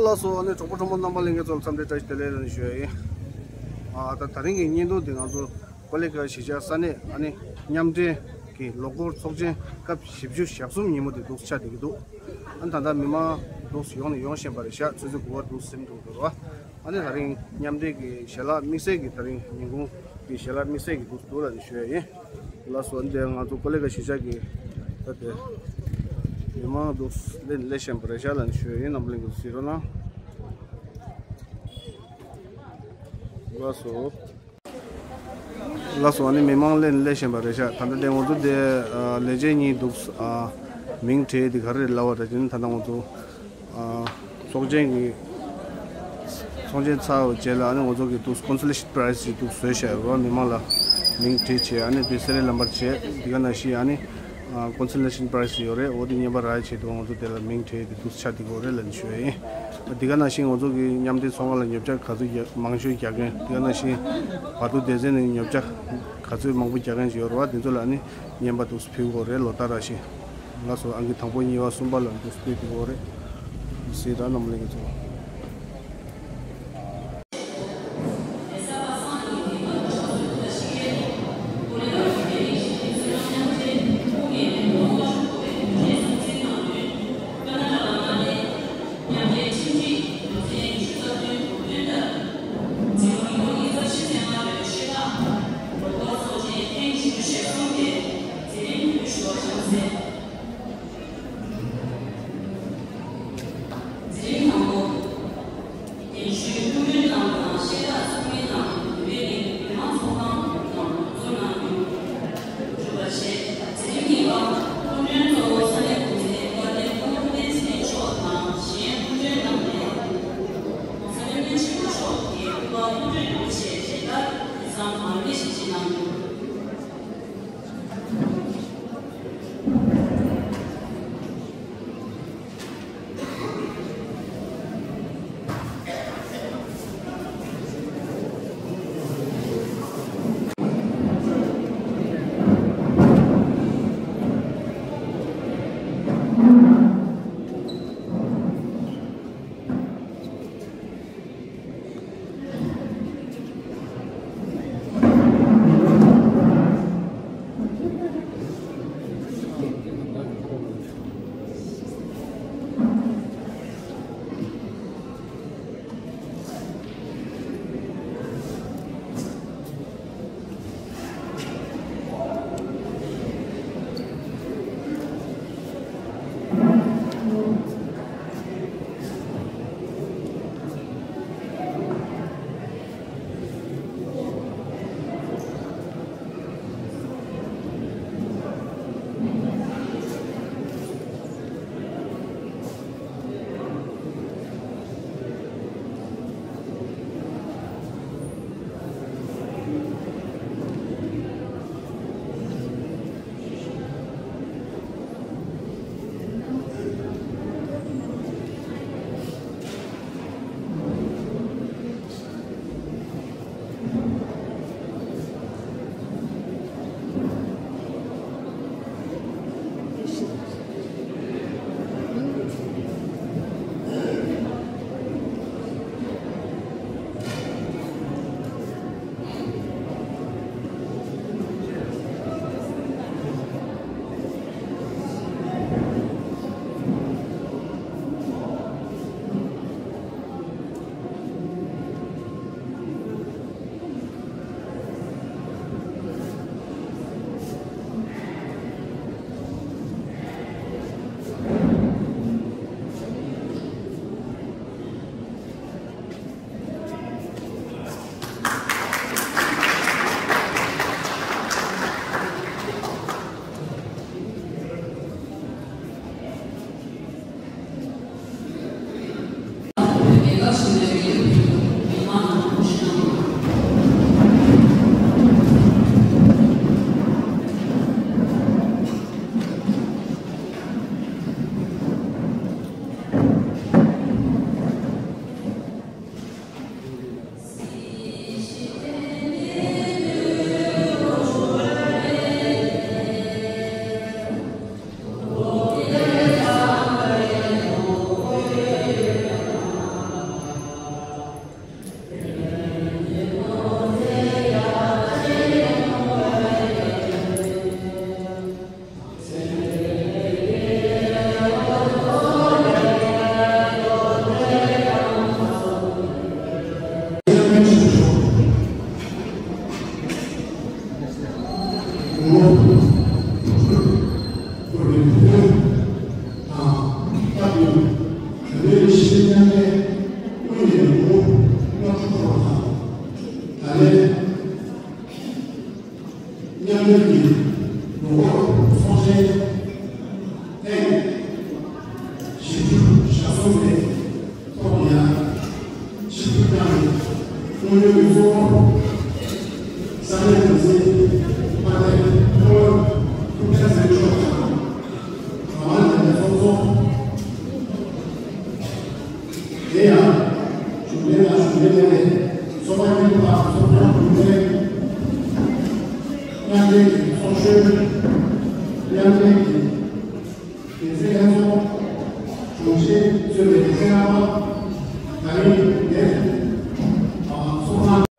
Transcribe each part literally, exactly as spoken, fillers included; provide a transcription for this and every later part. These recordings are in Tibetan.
ལགས་སོ། ཨ་ནི་གྲོགས་པོ་གྲོགས་མོ་རྣམ་པ་ལྷན་རྒྱས་ཚོ་ལ་འཚམས་འདྲི་བཀྲ་ཤིས་བདེ་ལེགས་ལ་ཞུ་ཡ་ཡིན། ཨ་ད་ད་རིང་གི་བརྙན་ཐུང་འདི་ང་ཚོ་ཀོ་ལི་གྷལ་གཞིས་ཆགས་ས་གནས་ཨ་ནི་མཉམ་འབྲེལ་གྱི་ལོ་འཁོར་ཚོགས་ཆེན་སྐབས་བཞི་བཅུ་ཞེ་གསུམ་ཉིན་མོ་དེ་འདུག་ཆགས་བསྡད་ཀྱི་འདུག་ཨ་ནི་ད་ལྟ་མི་མང་འདུག་ཡོང་ནས་ཡོང་བཞིན་པ་རེད་ཤག་ཆུ་ཚོད་དགུ་པ་འདུག་ཟིན་འདུག་འདུག་ར། ཨ་ནི་ད་རིང་མཉམ་འབྲེལ་གྱི་ཞལ་ལག་དམིགས་བསལ་གྱི་ད་རིང་ཉིན་གུང་གི་ཞལ་ལག་དམིགས་བསལ་གྱི་འདུག་འདུག་ལ་ནི་ཞུ་ཡ་ཡིན། ལགས་སོ། འདི་ང་ཚོ་ཀོ་ལི་གྷལ་གཞིས་ཆགས་ཀྱི་ད་དེ་མི་མང་འདུག་ལེན་ལས་བཞིན་པ་རེད་ཤག་ལ་ནི་ཞུ་ཡ་ཡིན། རྣམ་པ་ལྷན་རྒྱས་གཟིགས་རོགས་གནང་། ལགས་སོ། ལགས་སོ། ཨ་ནི་མི་མང་ལེན་ལས་བཞིན་པ་རེད་ཤག་ད་ལྟ་དེ་ང་ཚོ་དེ་ཨ་ལས་བྱེད་གཉིས་འདུག་ཨ་མིང་བྲིས་དེ་ག་རེ་ལབ་པ་རེད་དེ་ནི་ད་ལྟ་ང་ཚོ་ཨ་ཚོགས་ཆེན་གྱི་ཚོགས་ཆེན་ཚར་བའི་རྗེས་ལ་ཨ་ནི་ང་ཚོ་གི་འདུག་consolation prize ཞིག་འདུག་བཟོས་བཞག་ཡོད་རེད་བ། མི་མང་ལ་མིང་བྲིས་བྱས་ཨ་ནི་དེ་སེ་རི་ཡལ་ནམ་བར་བྱས་དེ་ག་ནང་བཞིན་ཨ་ནི་ཨ་consolation prize ཡོད་རེད། འོ་དེ་རྔན་པ་རག་ཡ་ཆེད་དུ་ང་ཚོ་དེ་ལ་མིང་བྲིས་དེ་འདུག་ཆ་དེ་གོ་རེད་ལབ་ནས་ཞུ་ཡ་ཡིན། དེ་ག་ནང་བཞིན་ང་ཚོ་གི་མཉམ་འབྲེལ་ཚོང་ཁང་ལ་ཉོ་ཆ་ག་ཚོད་རྒྱག་མང་ཤོས་རྒྱག་མཁན་དེ་ག་ནང་བཞིན་བར་དུ་སྡེ་ཚན་ནས་ཉོ་ཆ་ག་ཚོད་མང་པོ་རྒྱག་མཁན་ཞིག་ཡོད་རེད་བ། དེ་ཚོ་ལ་ཨ་ནི་རྔན་པ་འདུག་ཕུལ་དགོས་རེད། ལོ་ལྟར་ར་ཞིག་ལགས་སོ། ཨང་ཀི་དང་པོ་གཉིས་པ་གསུམ་པ་ལ་འདུག་སྤྲོད་དགོས་རེད། ཟེར་ར་རྣམ་པ་ལྷན་རྒྱས་ཚོ། མཉམ་འབྲེལ་གྱི་ནུས་པ་ཚོགས་ཆེན་ཐེངས་བཞི་བཅུ་ཞེ་གསུམ་པའི་ཐོག་ཏུ་ཡང་ཆིབས་བསྒྱུར་གནང་བའི་སྔོན་འགྲོའི་གཙོ་བོ་ས་གནས་གོང་མའི་དཔལ་ལྡན་ཐུབ་བསྟན་ཚེ་རིང་མཆོག་དང་། གོང་མ་དེ་ནས་ཚོགས་གཙོ། དེ་ཡང་གཞུང་འབྲེལ་དང་གཞུང་འབྲེལ་མེད་པའི་ཚོགས་པ་དཀྱིལ་དུ་ཁག་ཚོགས་ཁང་གཞུང་འབྲེལ་མཉམ་འབྲེལ་གྱི་ཚོགས་གཞོན། མཉམ་འབྲེལ་གྱི་འགན་འཛིན་ལྷན་ཚོགས། གཞུང་ཆེན་གཙོས་པའི་འགན་འཛིན་རྣམ་པ། ད་རིང་འདིར་ཚོགས་ཁང་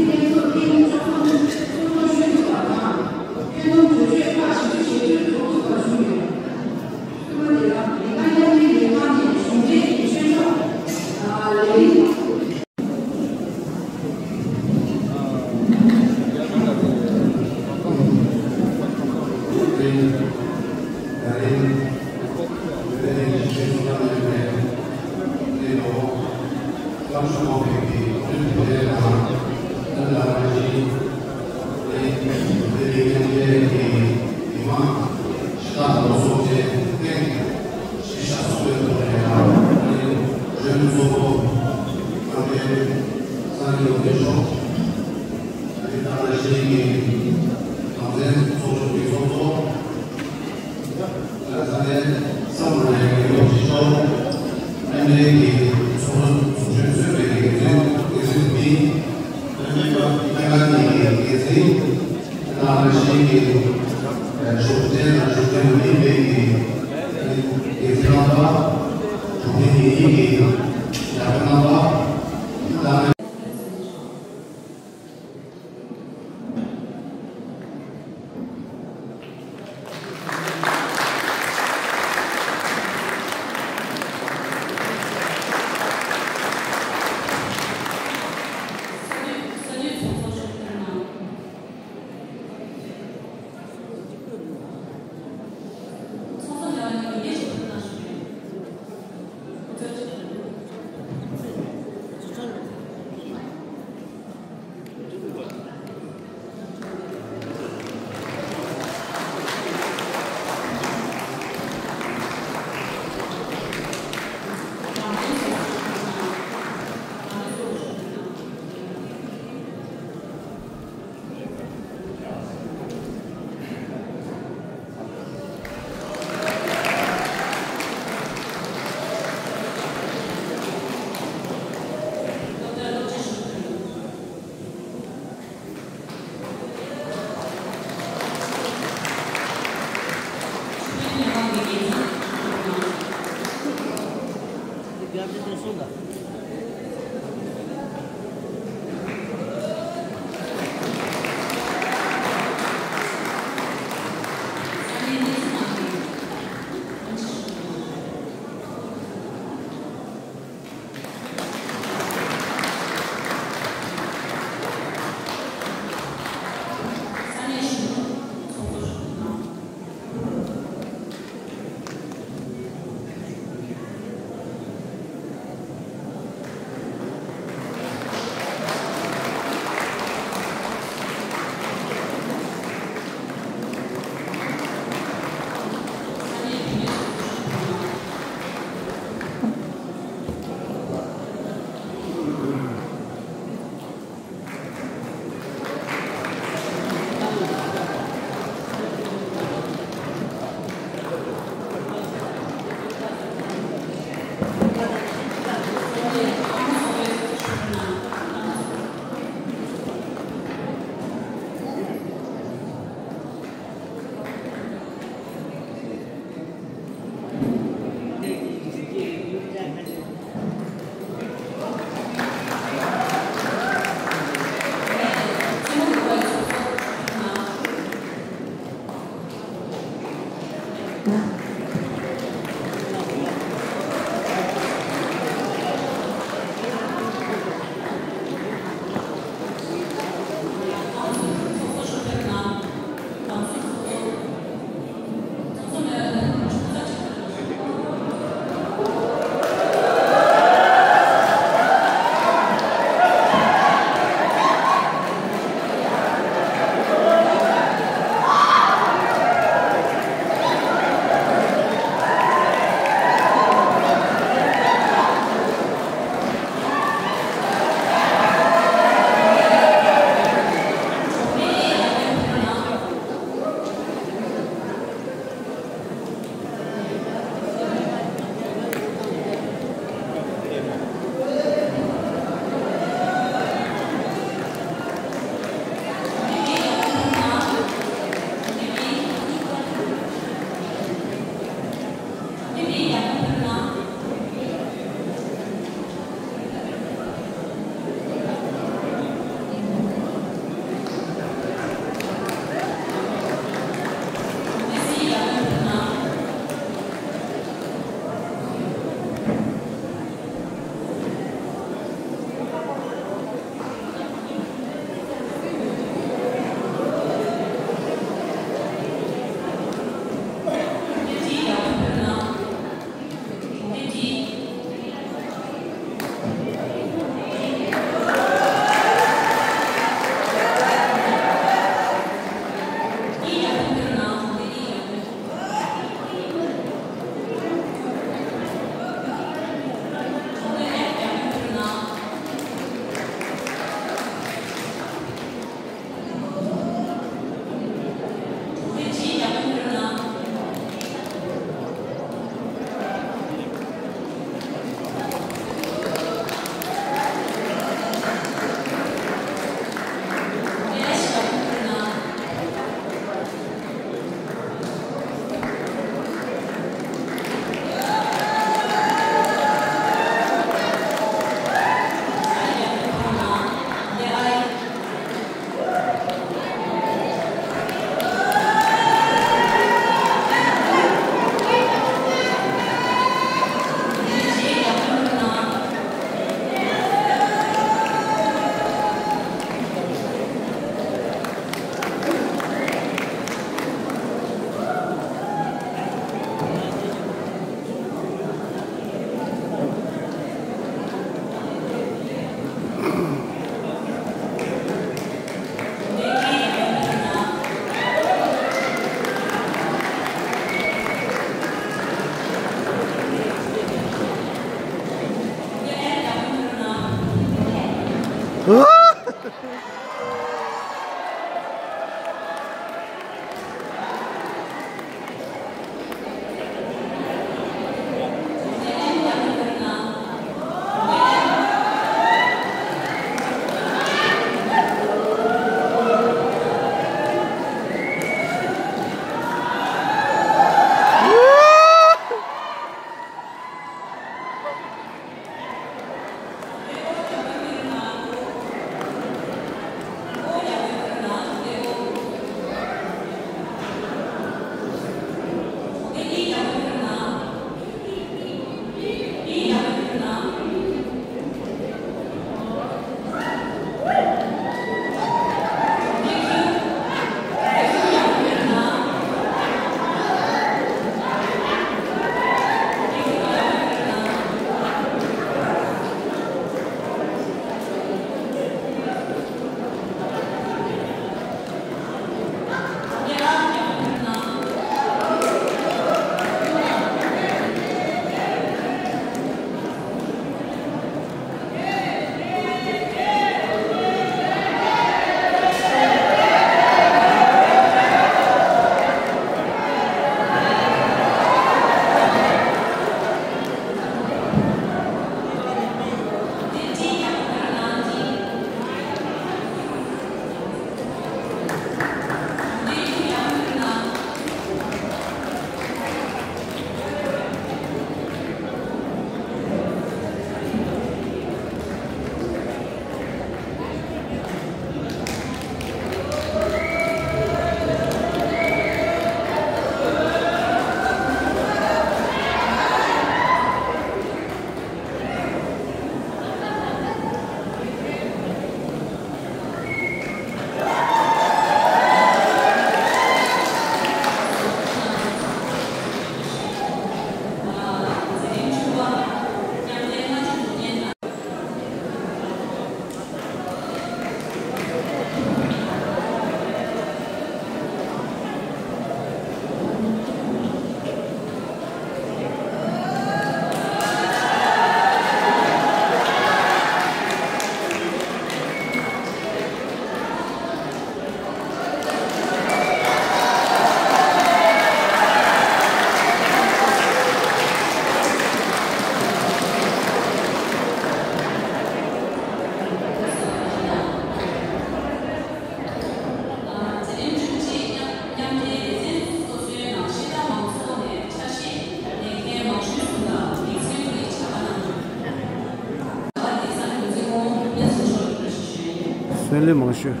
ལུད་མང་ཤོས།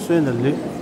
སོན་དང་ལུད།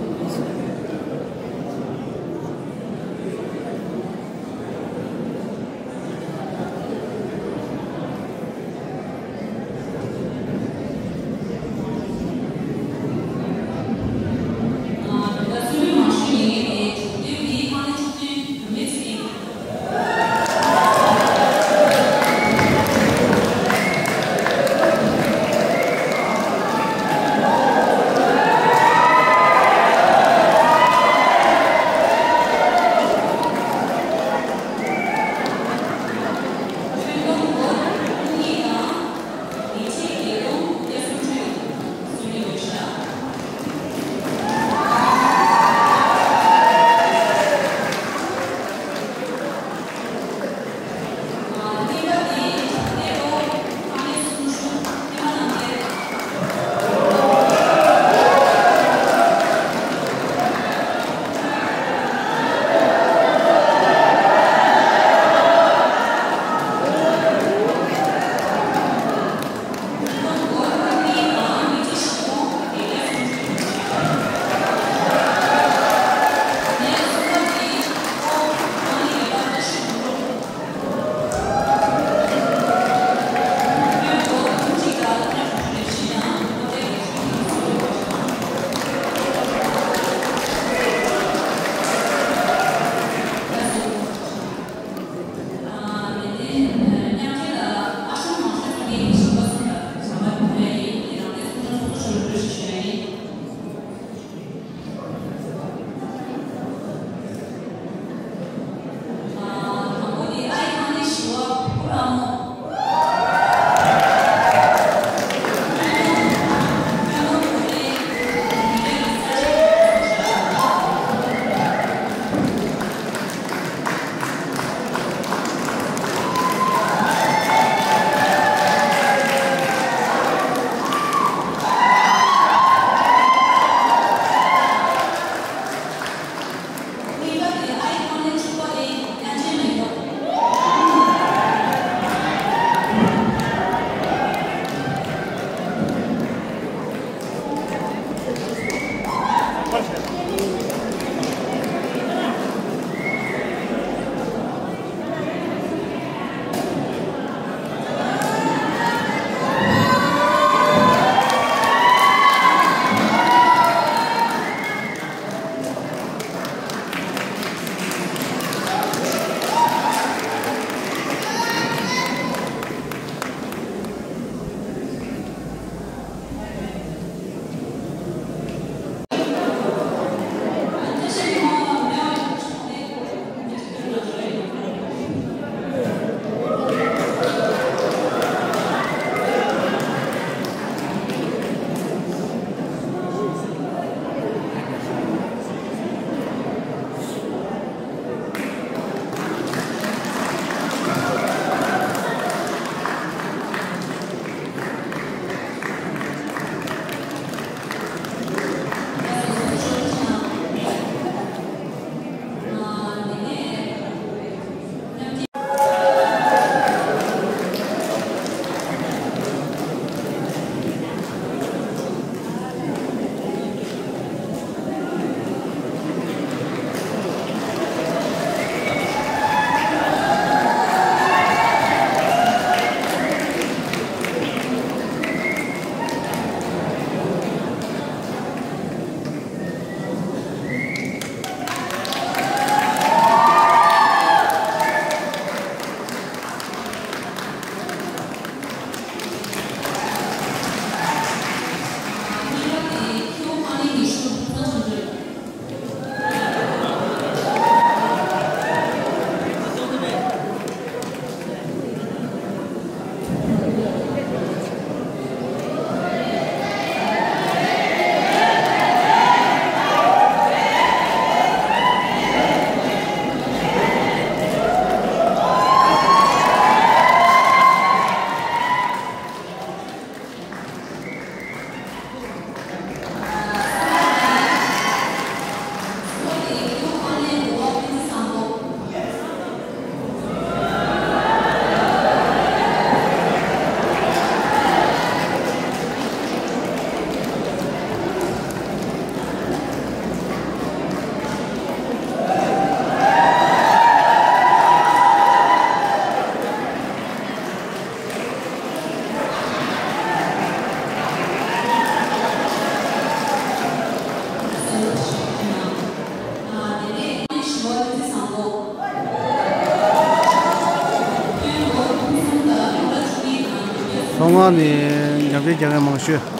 ཚོང་ཁང་ནས་མཉམ་འབྲེལ་རྒྱག་མཁན་མང་ཤོས།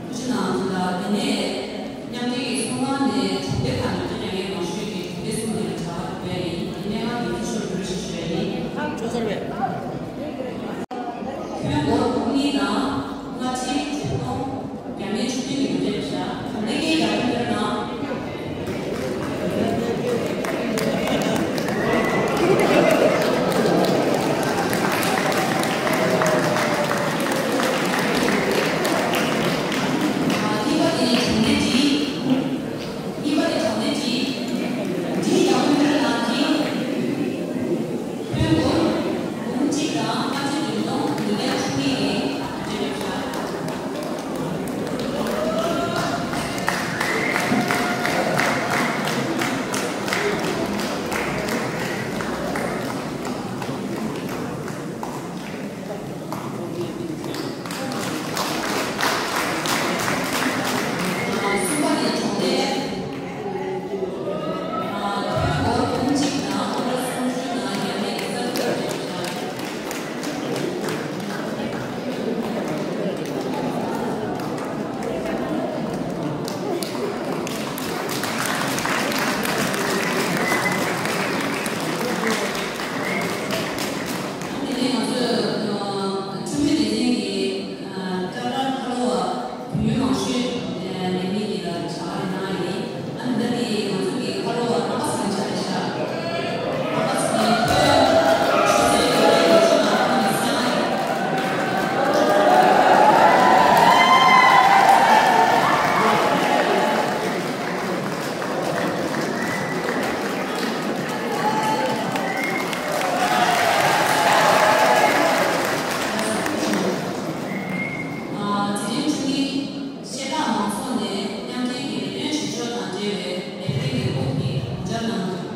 ཁུ་ཆུ་ནང་དུ་ལ་དེ་ནས་མཉམ་འབྲེལ་གྱི་ཚོང་ཁང་ནས་གྲོང་སྡེ་ཁག་ནས་ཀྱང་ཡོད་མང་ཤོས་ཀྱི་གྲོང་སྡེ་གསུམ་ནས་གྲྭ་པ་དེ་ཡིན། དེ་ནས་ང་གི་ཁྱི་ཤོར་འགྲོ་ཞིག་ཞུ་ཡ་ཡིན། ཁྱོན་སྒོར་འབུམ་གཉིས་དང་ལྔ་ཁྲི་དྲུག་སྟོང་བརྒྱ་མེད་བཅུ་བདུན་གྱི་ཡོད་རེད་བཞག་གྲོང་སྡེ་གི་རྒྱ་ཁྱོན་དེར་ན། དེ་ནས་ང་ཚོས་འཕྲོད་མོལ་སྡེ་ཚན་གྱི་ཀྲ་ཀྲ་ཁ་ལོ་བ་བོད་མི་མང་ཤོས་ལས་མི་གི་ལ་བྱ་བ་རེ་གནང་ཡིན། ཨ་ནི་ད་དེ་ང་ཚོ་གི་ཁ་ལོ་བ་རྣམ་པ་ཚོ་ཆ་རེ་ཤག་རྣམ་པ་ཚོ་གི་ཁོས་ཆུ་ཚོད་ཡོད་རེད་ཡོད་ཆུ་ནང་ཁོང་གི་ས་ང་རེད། ཨ། དེ་རིང་འཁྲུངས་ཉིན་ཤེལ་དཀར་མང་ཚོགས་ནས་མཉམ་འབྲེལ་གྱི་རེ་འདུན་ཞུ་ཕྱོགས་དང་འབྲེལ་བའི་ལེ་ཚན་གྱི་དབུ་འབྱེད་གྲ་སྒྲིག་གནང་འདུག་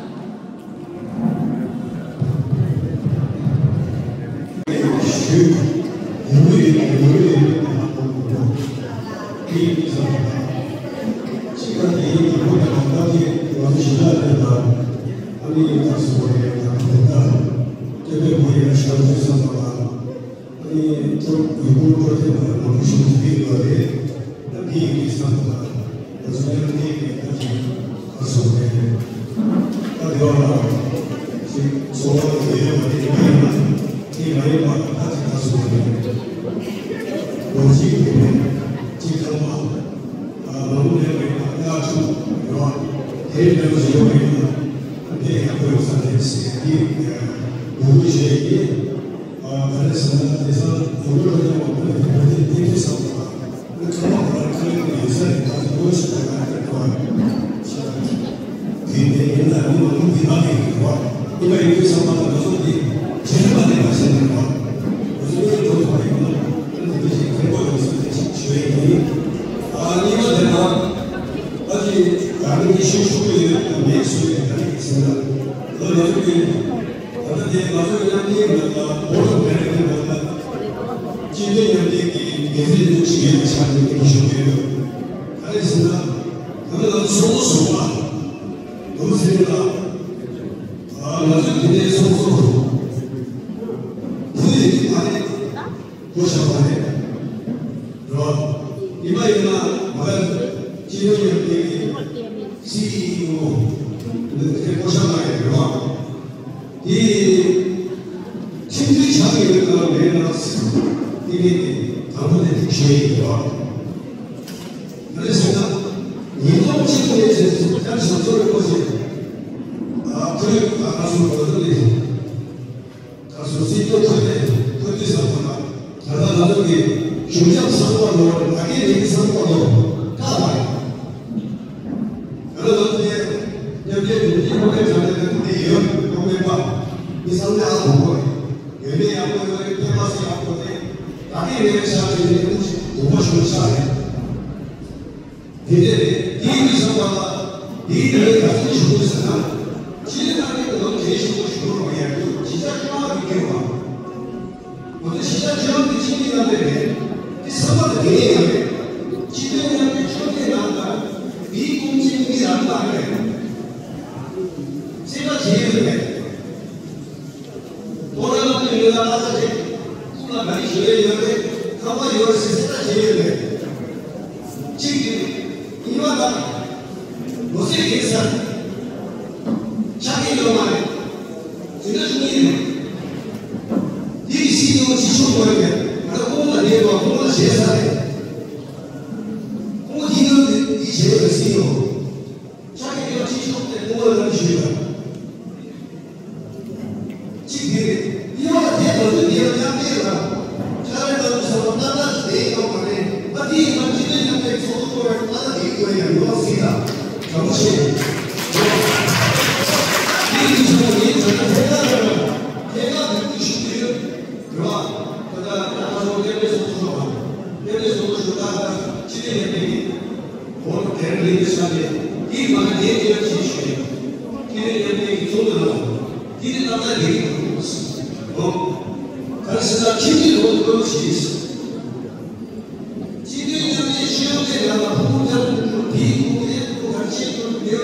ཨ་ནི་ཁོང་གི་སྐུ་ཕྲེང་བ་མང་པོ་ཞིག་གིས་ཡོད་རེད། ད་འདི་ཡི་གི་བསམ་པ་ང་ཚོ་ཡང་འདི་ཡི་གི་ད་ཅིག་ཨ་སོང་རེད། ད་དེ་བ་ལ་ཅིག་འཚོ་བ་ལ་ཡོད་པ་དེ་མ་ཡིན་ན་དེ་མ་ཡིན་པ་ད་ཅིག་ཨ་སོང་རེད། ལོ་གཅིག་གི་རེད་ཅིག་ཐང་མ་ཨ་མ་ལུག་ལས་མ་ཡིན་པ་ཡག་ཆུང་ཡོད་དེ་འདྲ་བ་ཞིག་ཡོད་མ་ཡིན་ན་དེ་ཡག་པོ་ཡོད་ས་རེད་ཟེར་དེ་ངོ་རྒོལ་བྱས་ཡིན། ཨ་ག་རེ་ཟེར་ན་དེང་སང་བོད་ལ་ཡང་བོད་དེ་བོད་དེ་བདེ་སྐྱིད་བཟང་པོ་དང་ཁ་ལག་ཁ་ལག་ཁ་ལག་ཡོད་ས་རེད། ད་དེ་བོད་ཞིག་དང་ག་རེ་གོ་བ་ཡིན་ན་མི་མང་པོ་འདི་ནང་གི་ཡོད་པ་ཡིན་པ་ཡིན་དུས་ཙམ་པ་ལ་ང་ཚོ་འདི་རྗེས་མ་ནས་མ་བྱས་ནས་བ་ང་ཚོ་ཡོད་འགྲོ་ཐུབ་པ་ཡིན་ན་ཨ་ནི་དེ་བཞིན་མཁན་པོ་ཡོང་ས་དེ་ཞིག་བྱོས་ཡིན། ཨ་གཉིས་པ་དེ་ན་ད་ཅི་ད་ནི་ཤེས་ཤུགས་ཡོད་མེད་སུ་ཡོད་ད་ནི་ཟེར་ན་ང་ཚོ་ཡོད། ད་ལྟ་དེ་ང་ཚོ་མཉམ་འབྲེལ་ནང་ལ་བོད་ལ་མེད་པའི་ནང་ལ་སྤྱི་མཐུན་མཉམ་འབྲེལ་གྱི་འགན་འཛིན་དུ་ཞིག་ཡོད་པ་ཆགས་ནས་འདི་གི་ཞུ་གི་ཡོད། ག་རེ་ཟེར་ན་ད་ལྟ་ང་ཚོ་སོ་སོ་སོ་བ་ནོར་ཟིན་ལ་ བཞག་པ་རེད། རོ། ཉི་མ་ཡིན་ན་མ་ག་སྤྱི་ལོ་ཡོད་པའི་སི་ཨི་ཨོ་འདི་བསྐོ་བཞག་གནང་ཡོད་རེད་བ། དེ་ཁྲིམས་མཐུན་ཆགས་ཀྱི་ཡོད་དམ་མེད་ན་དེ་ནི་དང་པོ་དེ་ཐུགས་ཤེས་ཡིན་རེད་བ། ང་རེ་ཟེར་ན། ཉིས་སྟོང་གཅིག་ནས་བྱས་ཏེ་སྐྱབས་སུ་མཆི་བའི་སྐོར་ཞིག་ཨ་ཁོས་ཨ་ཁ་སུ་གོ་ཐུབ་ནས། ད་སོ་སོའི་ཐོག་ཐོག་ནས་ཐོག་དུས་སམ་ཁོ་ན། ད་ལྟ་ང་ཚོ་གི་གཞུང་ཞབས་སམ་ཁོ་ལོ་ད་གིན་རིག་གི་སམ་ཁོ་ལོ་ཀ་བ་རེད། ད་ལྟ་ང་ཚོ་ནས་མཉམ་འབྲེལ་གཞུང་འབྲེལ་ཁོ་པའི་གྲངས་ཀ་ཐུག་ནས་ཡོད་ཁོ་པའི་པ། མི་སམ་ནས་ཨ་ཁོ་ཁོ་རེད། ཡོད་ནས་ཡག་པོ་ཡོད་རེད། ཕན་པ་སུ་ཡག་པོ་རེད། ད་གིན་རེད་ཤག་དེ་ནས་ཁོ་ཅིག་དུ་པ་ཞུ་ཤག་རེད། དེ་འདྲ་རེད། དེའི་དུས་ཙམ་པ་ལ་དེའི་དེ་ལས་ག་ཚོད་ཞུ་དགོས་ཟེར་ན། ཕྱི་ནང་གི་ལོ་གྲས་ཞུ་དགོས་ཞུ་རོགས་ཡ་གི་ཕྱི་ཆ་ཆུང་བ་གི་སྐྱེ་བ། ང་ཚོ་ཕྱི་ཆ་ཆུང་བ་དེ་ཕྱི་མི་ནང་དེ་རེད། དེ་ཚང་མ་དེ་དེ་ཡང་རེད། སྤྱི་དོན་མཉམ་འབྲེལ་ཆོས་དད་ནང་དང་དེའི་ཀུན་མཁྱེན་མི་རང་དང་རེད། རྩེ་ལ་བྱེད་ཡོད་རེད། ཐོ་རངས་ལ་ཕུལ་ཡོད་ལ་ལྷ་ས་རེད། ཁོང་ལ་ག་རེ་ཞུ་ཡས་ཡོད་རེད། ཁང་པ་ཡོད་རེད་ཟེར་ཟེར་ད་བྱས་ཡོད་རེད། གཅིག་དེ་རེད། གཉིས་པ་དང་། ལོ་ཚད་རེད་ཟེར། ཆ་རྐྱེན་ཡོད་མ་རེད། དེ་འདྲ་བྱུང་ཡིན་རེད། དེ་གི་སྲིད་སྐྱོང་ཅི་ཆོག་དགོས་རེད། ང་ཁོང་ལ་ལས་དང་ཁོང་ལ་བྱས་ས་རེད། ཁོང་དེ་ནང་དེ་དེ་བྱས་ཡོད་རེད་སྲིད་སྐྱོང་། ཆ་རྐྱེན་ཡོད་ཅི་ཆོག་དེ་ཁོང་ལ་ལབ་ཞུས་པ། གཅིག་དེ་རེད། གཉིས་པ་དེ་ང་ཚོས་འདིར་མཉམ་འབྲེལ་ལ། ཕྱག་ལས་གནང་རྒྱུ་ཚང་མ་ཏག་ཏག་ཞིག་བསྡད་ཡོད་མ་རེད། ཨ་དེ་ཡིན་ན་སྤྱི་འཐུས་མཉམ་འབྲེལ་ཚོགས་འདུ་སྐོར་ཨ་ན་དེའི་སྐོར་ཡང་ཡོང་བ་གཟིགས་དང་། དྲང་པོ་བཤད། དེ་ཡིན་ཚོགས་ངའི་དོན་ཐད་ཀར་རང་ཐད་ཀར་འབོད་སྐུལ་ཞུ་གི་ཡོད། རེད་བ། ད་ལྟ་ང་ཚོ་སྐད་འབོད་ཚོགས་འདུ་ཞུ་བ། སྐད་འབོད་ཚོགས་འདུ་ཞུ་ད་ལྟ་སྤྱི་འཐུས་མཉམ་འབྲེལ་གྱི། འོ་དེར་ལས་ཀ་བྱ་དེ། དེའི་མ་ནས་དེའི་དེར་ཅིག་ཞུས། དེ་ནས་མཉམ་འབྲེལ་གྱི་ཚོགས་འདུ་ནང་། དེ་ནས་ཏག་ཏག་ལས་ཀྱི་འདུག་འོ། ག་རེ་ཟེར་ན་ཁྱིམ་གྱི་ལོ་འདུག་ཞེས། སྤྱི་འཐུས་མཉམ་འབྲེལ་ཤེས་ཡོན་ལས་ལ་ཕུགས་རྒྱབ་ཀྱི་འདུག་དེའི་ཐོག་ནས་ཁོ་ག་རེ་བྱེད་དགོས་འདུག་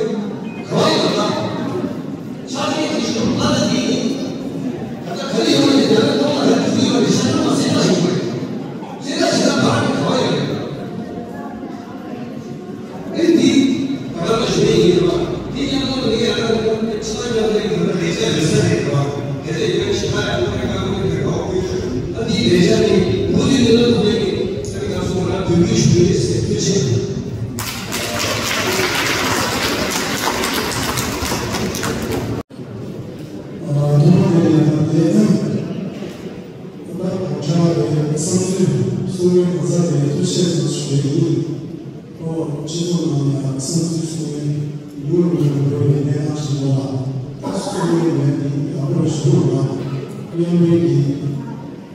ག་བ་ཡོད་ལ། ཆ་རྐྱེན་དེ་ཞིག་ལ་ལ་དེ་ཡིན། ད་ལྟ་ག་རེ་ཡོང་བ་དེ་ལ་ཐོག་ལ་ར་དུས་ཡོད་རེད་ཤ་ཚ་མ་སེ་ཏག་ཡོད་རེད། སེ་ཏག་ཞེ་ད་བར་གྱི་ག་བ་ཡོད་རེད། ཨེ་འདི། ད་ལྟ་ཞུ་ཡས་ཡིན་པ། འདི་མཉམ་དུ་ལས་ཀ་ཡག་པོ་ཕྱི་ལ་མཉམ་ལས་ཡོད་ན་ལས་བྱ་ཡོད་ས་རེད་པ། དེ་ལས་ཡོད་ཕྱི་ལ་ཡག་པོ་རེད་ཁ་པོ་རེད་ཁ་པོ་རེད། ཨ་འདི་ལས་བྱ་ནི་མུ་མཐུད་ནས་ལ་ཐུག་ཡས་ཀྱི་ཨ་ནི་ང་ཚོ་ང་རང་འབོད་སྐུལ་ཞུ་ཡས་ཟེར་ཐུགས་རྗེ་ཆེ། ཐོག་མ་དེ་ཡང་དེ་ཨུ་ཏར་གོང་ཆ་བའི་བསམ་ཚུལ་གསུང་བའི་གོ་ས་དེ་ཐུགས་རྗེ་ཆེ་ཞུ་ཡི་ཡིན། ཁོ་སྤྱི་ཚོགས་ནང་ཡང་བསམ་ཚུལ་གསུང་བའི་ཡུལ་ལ་འགྲོ་བའི་གནས་སྟངས་ཤིག་ཡོད་ལ། གསུང་བའི་ལན་དེ་ཡག་པོ་ཞུ་རོགས་གནང་། མཉམ་འབྲེལ་གྱི་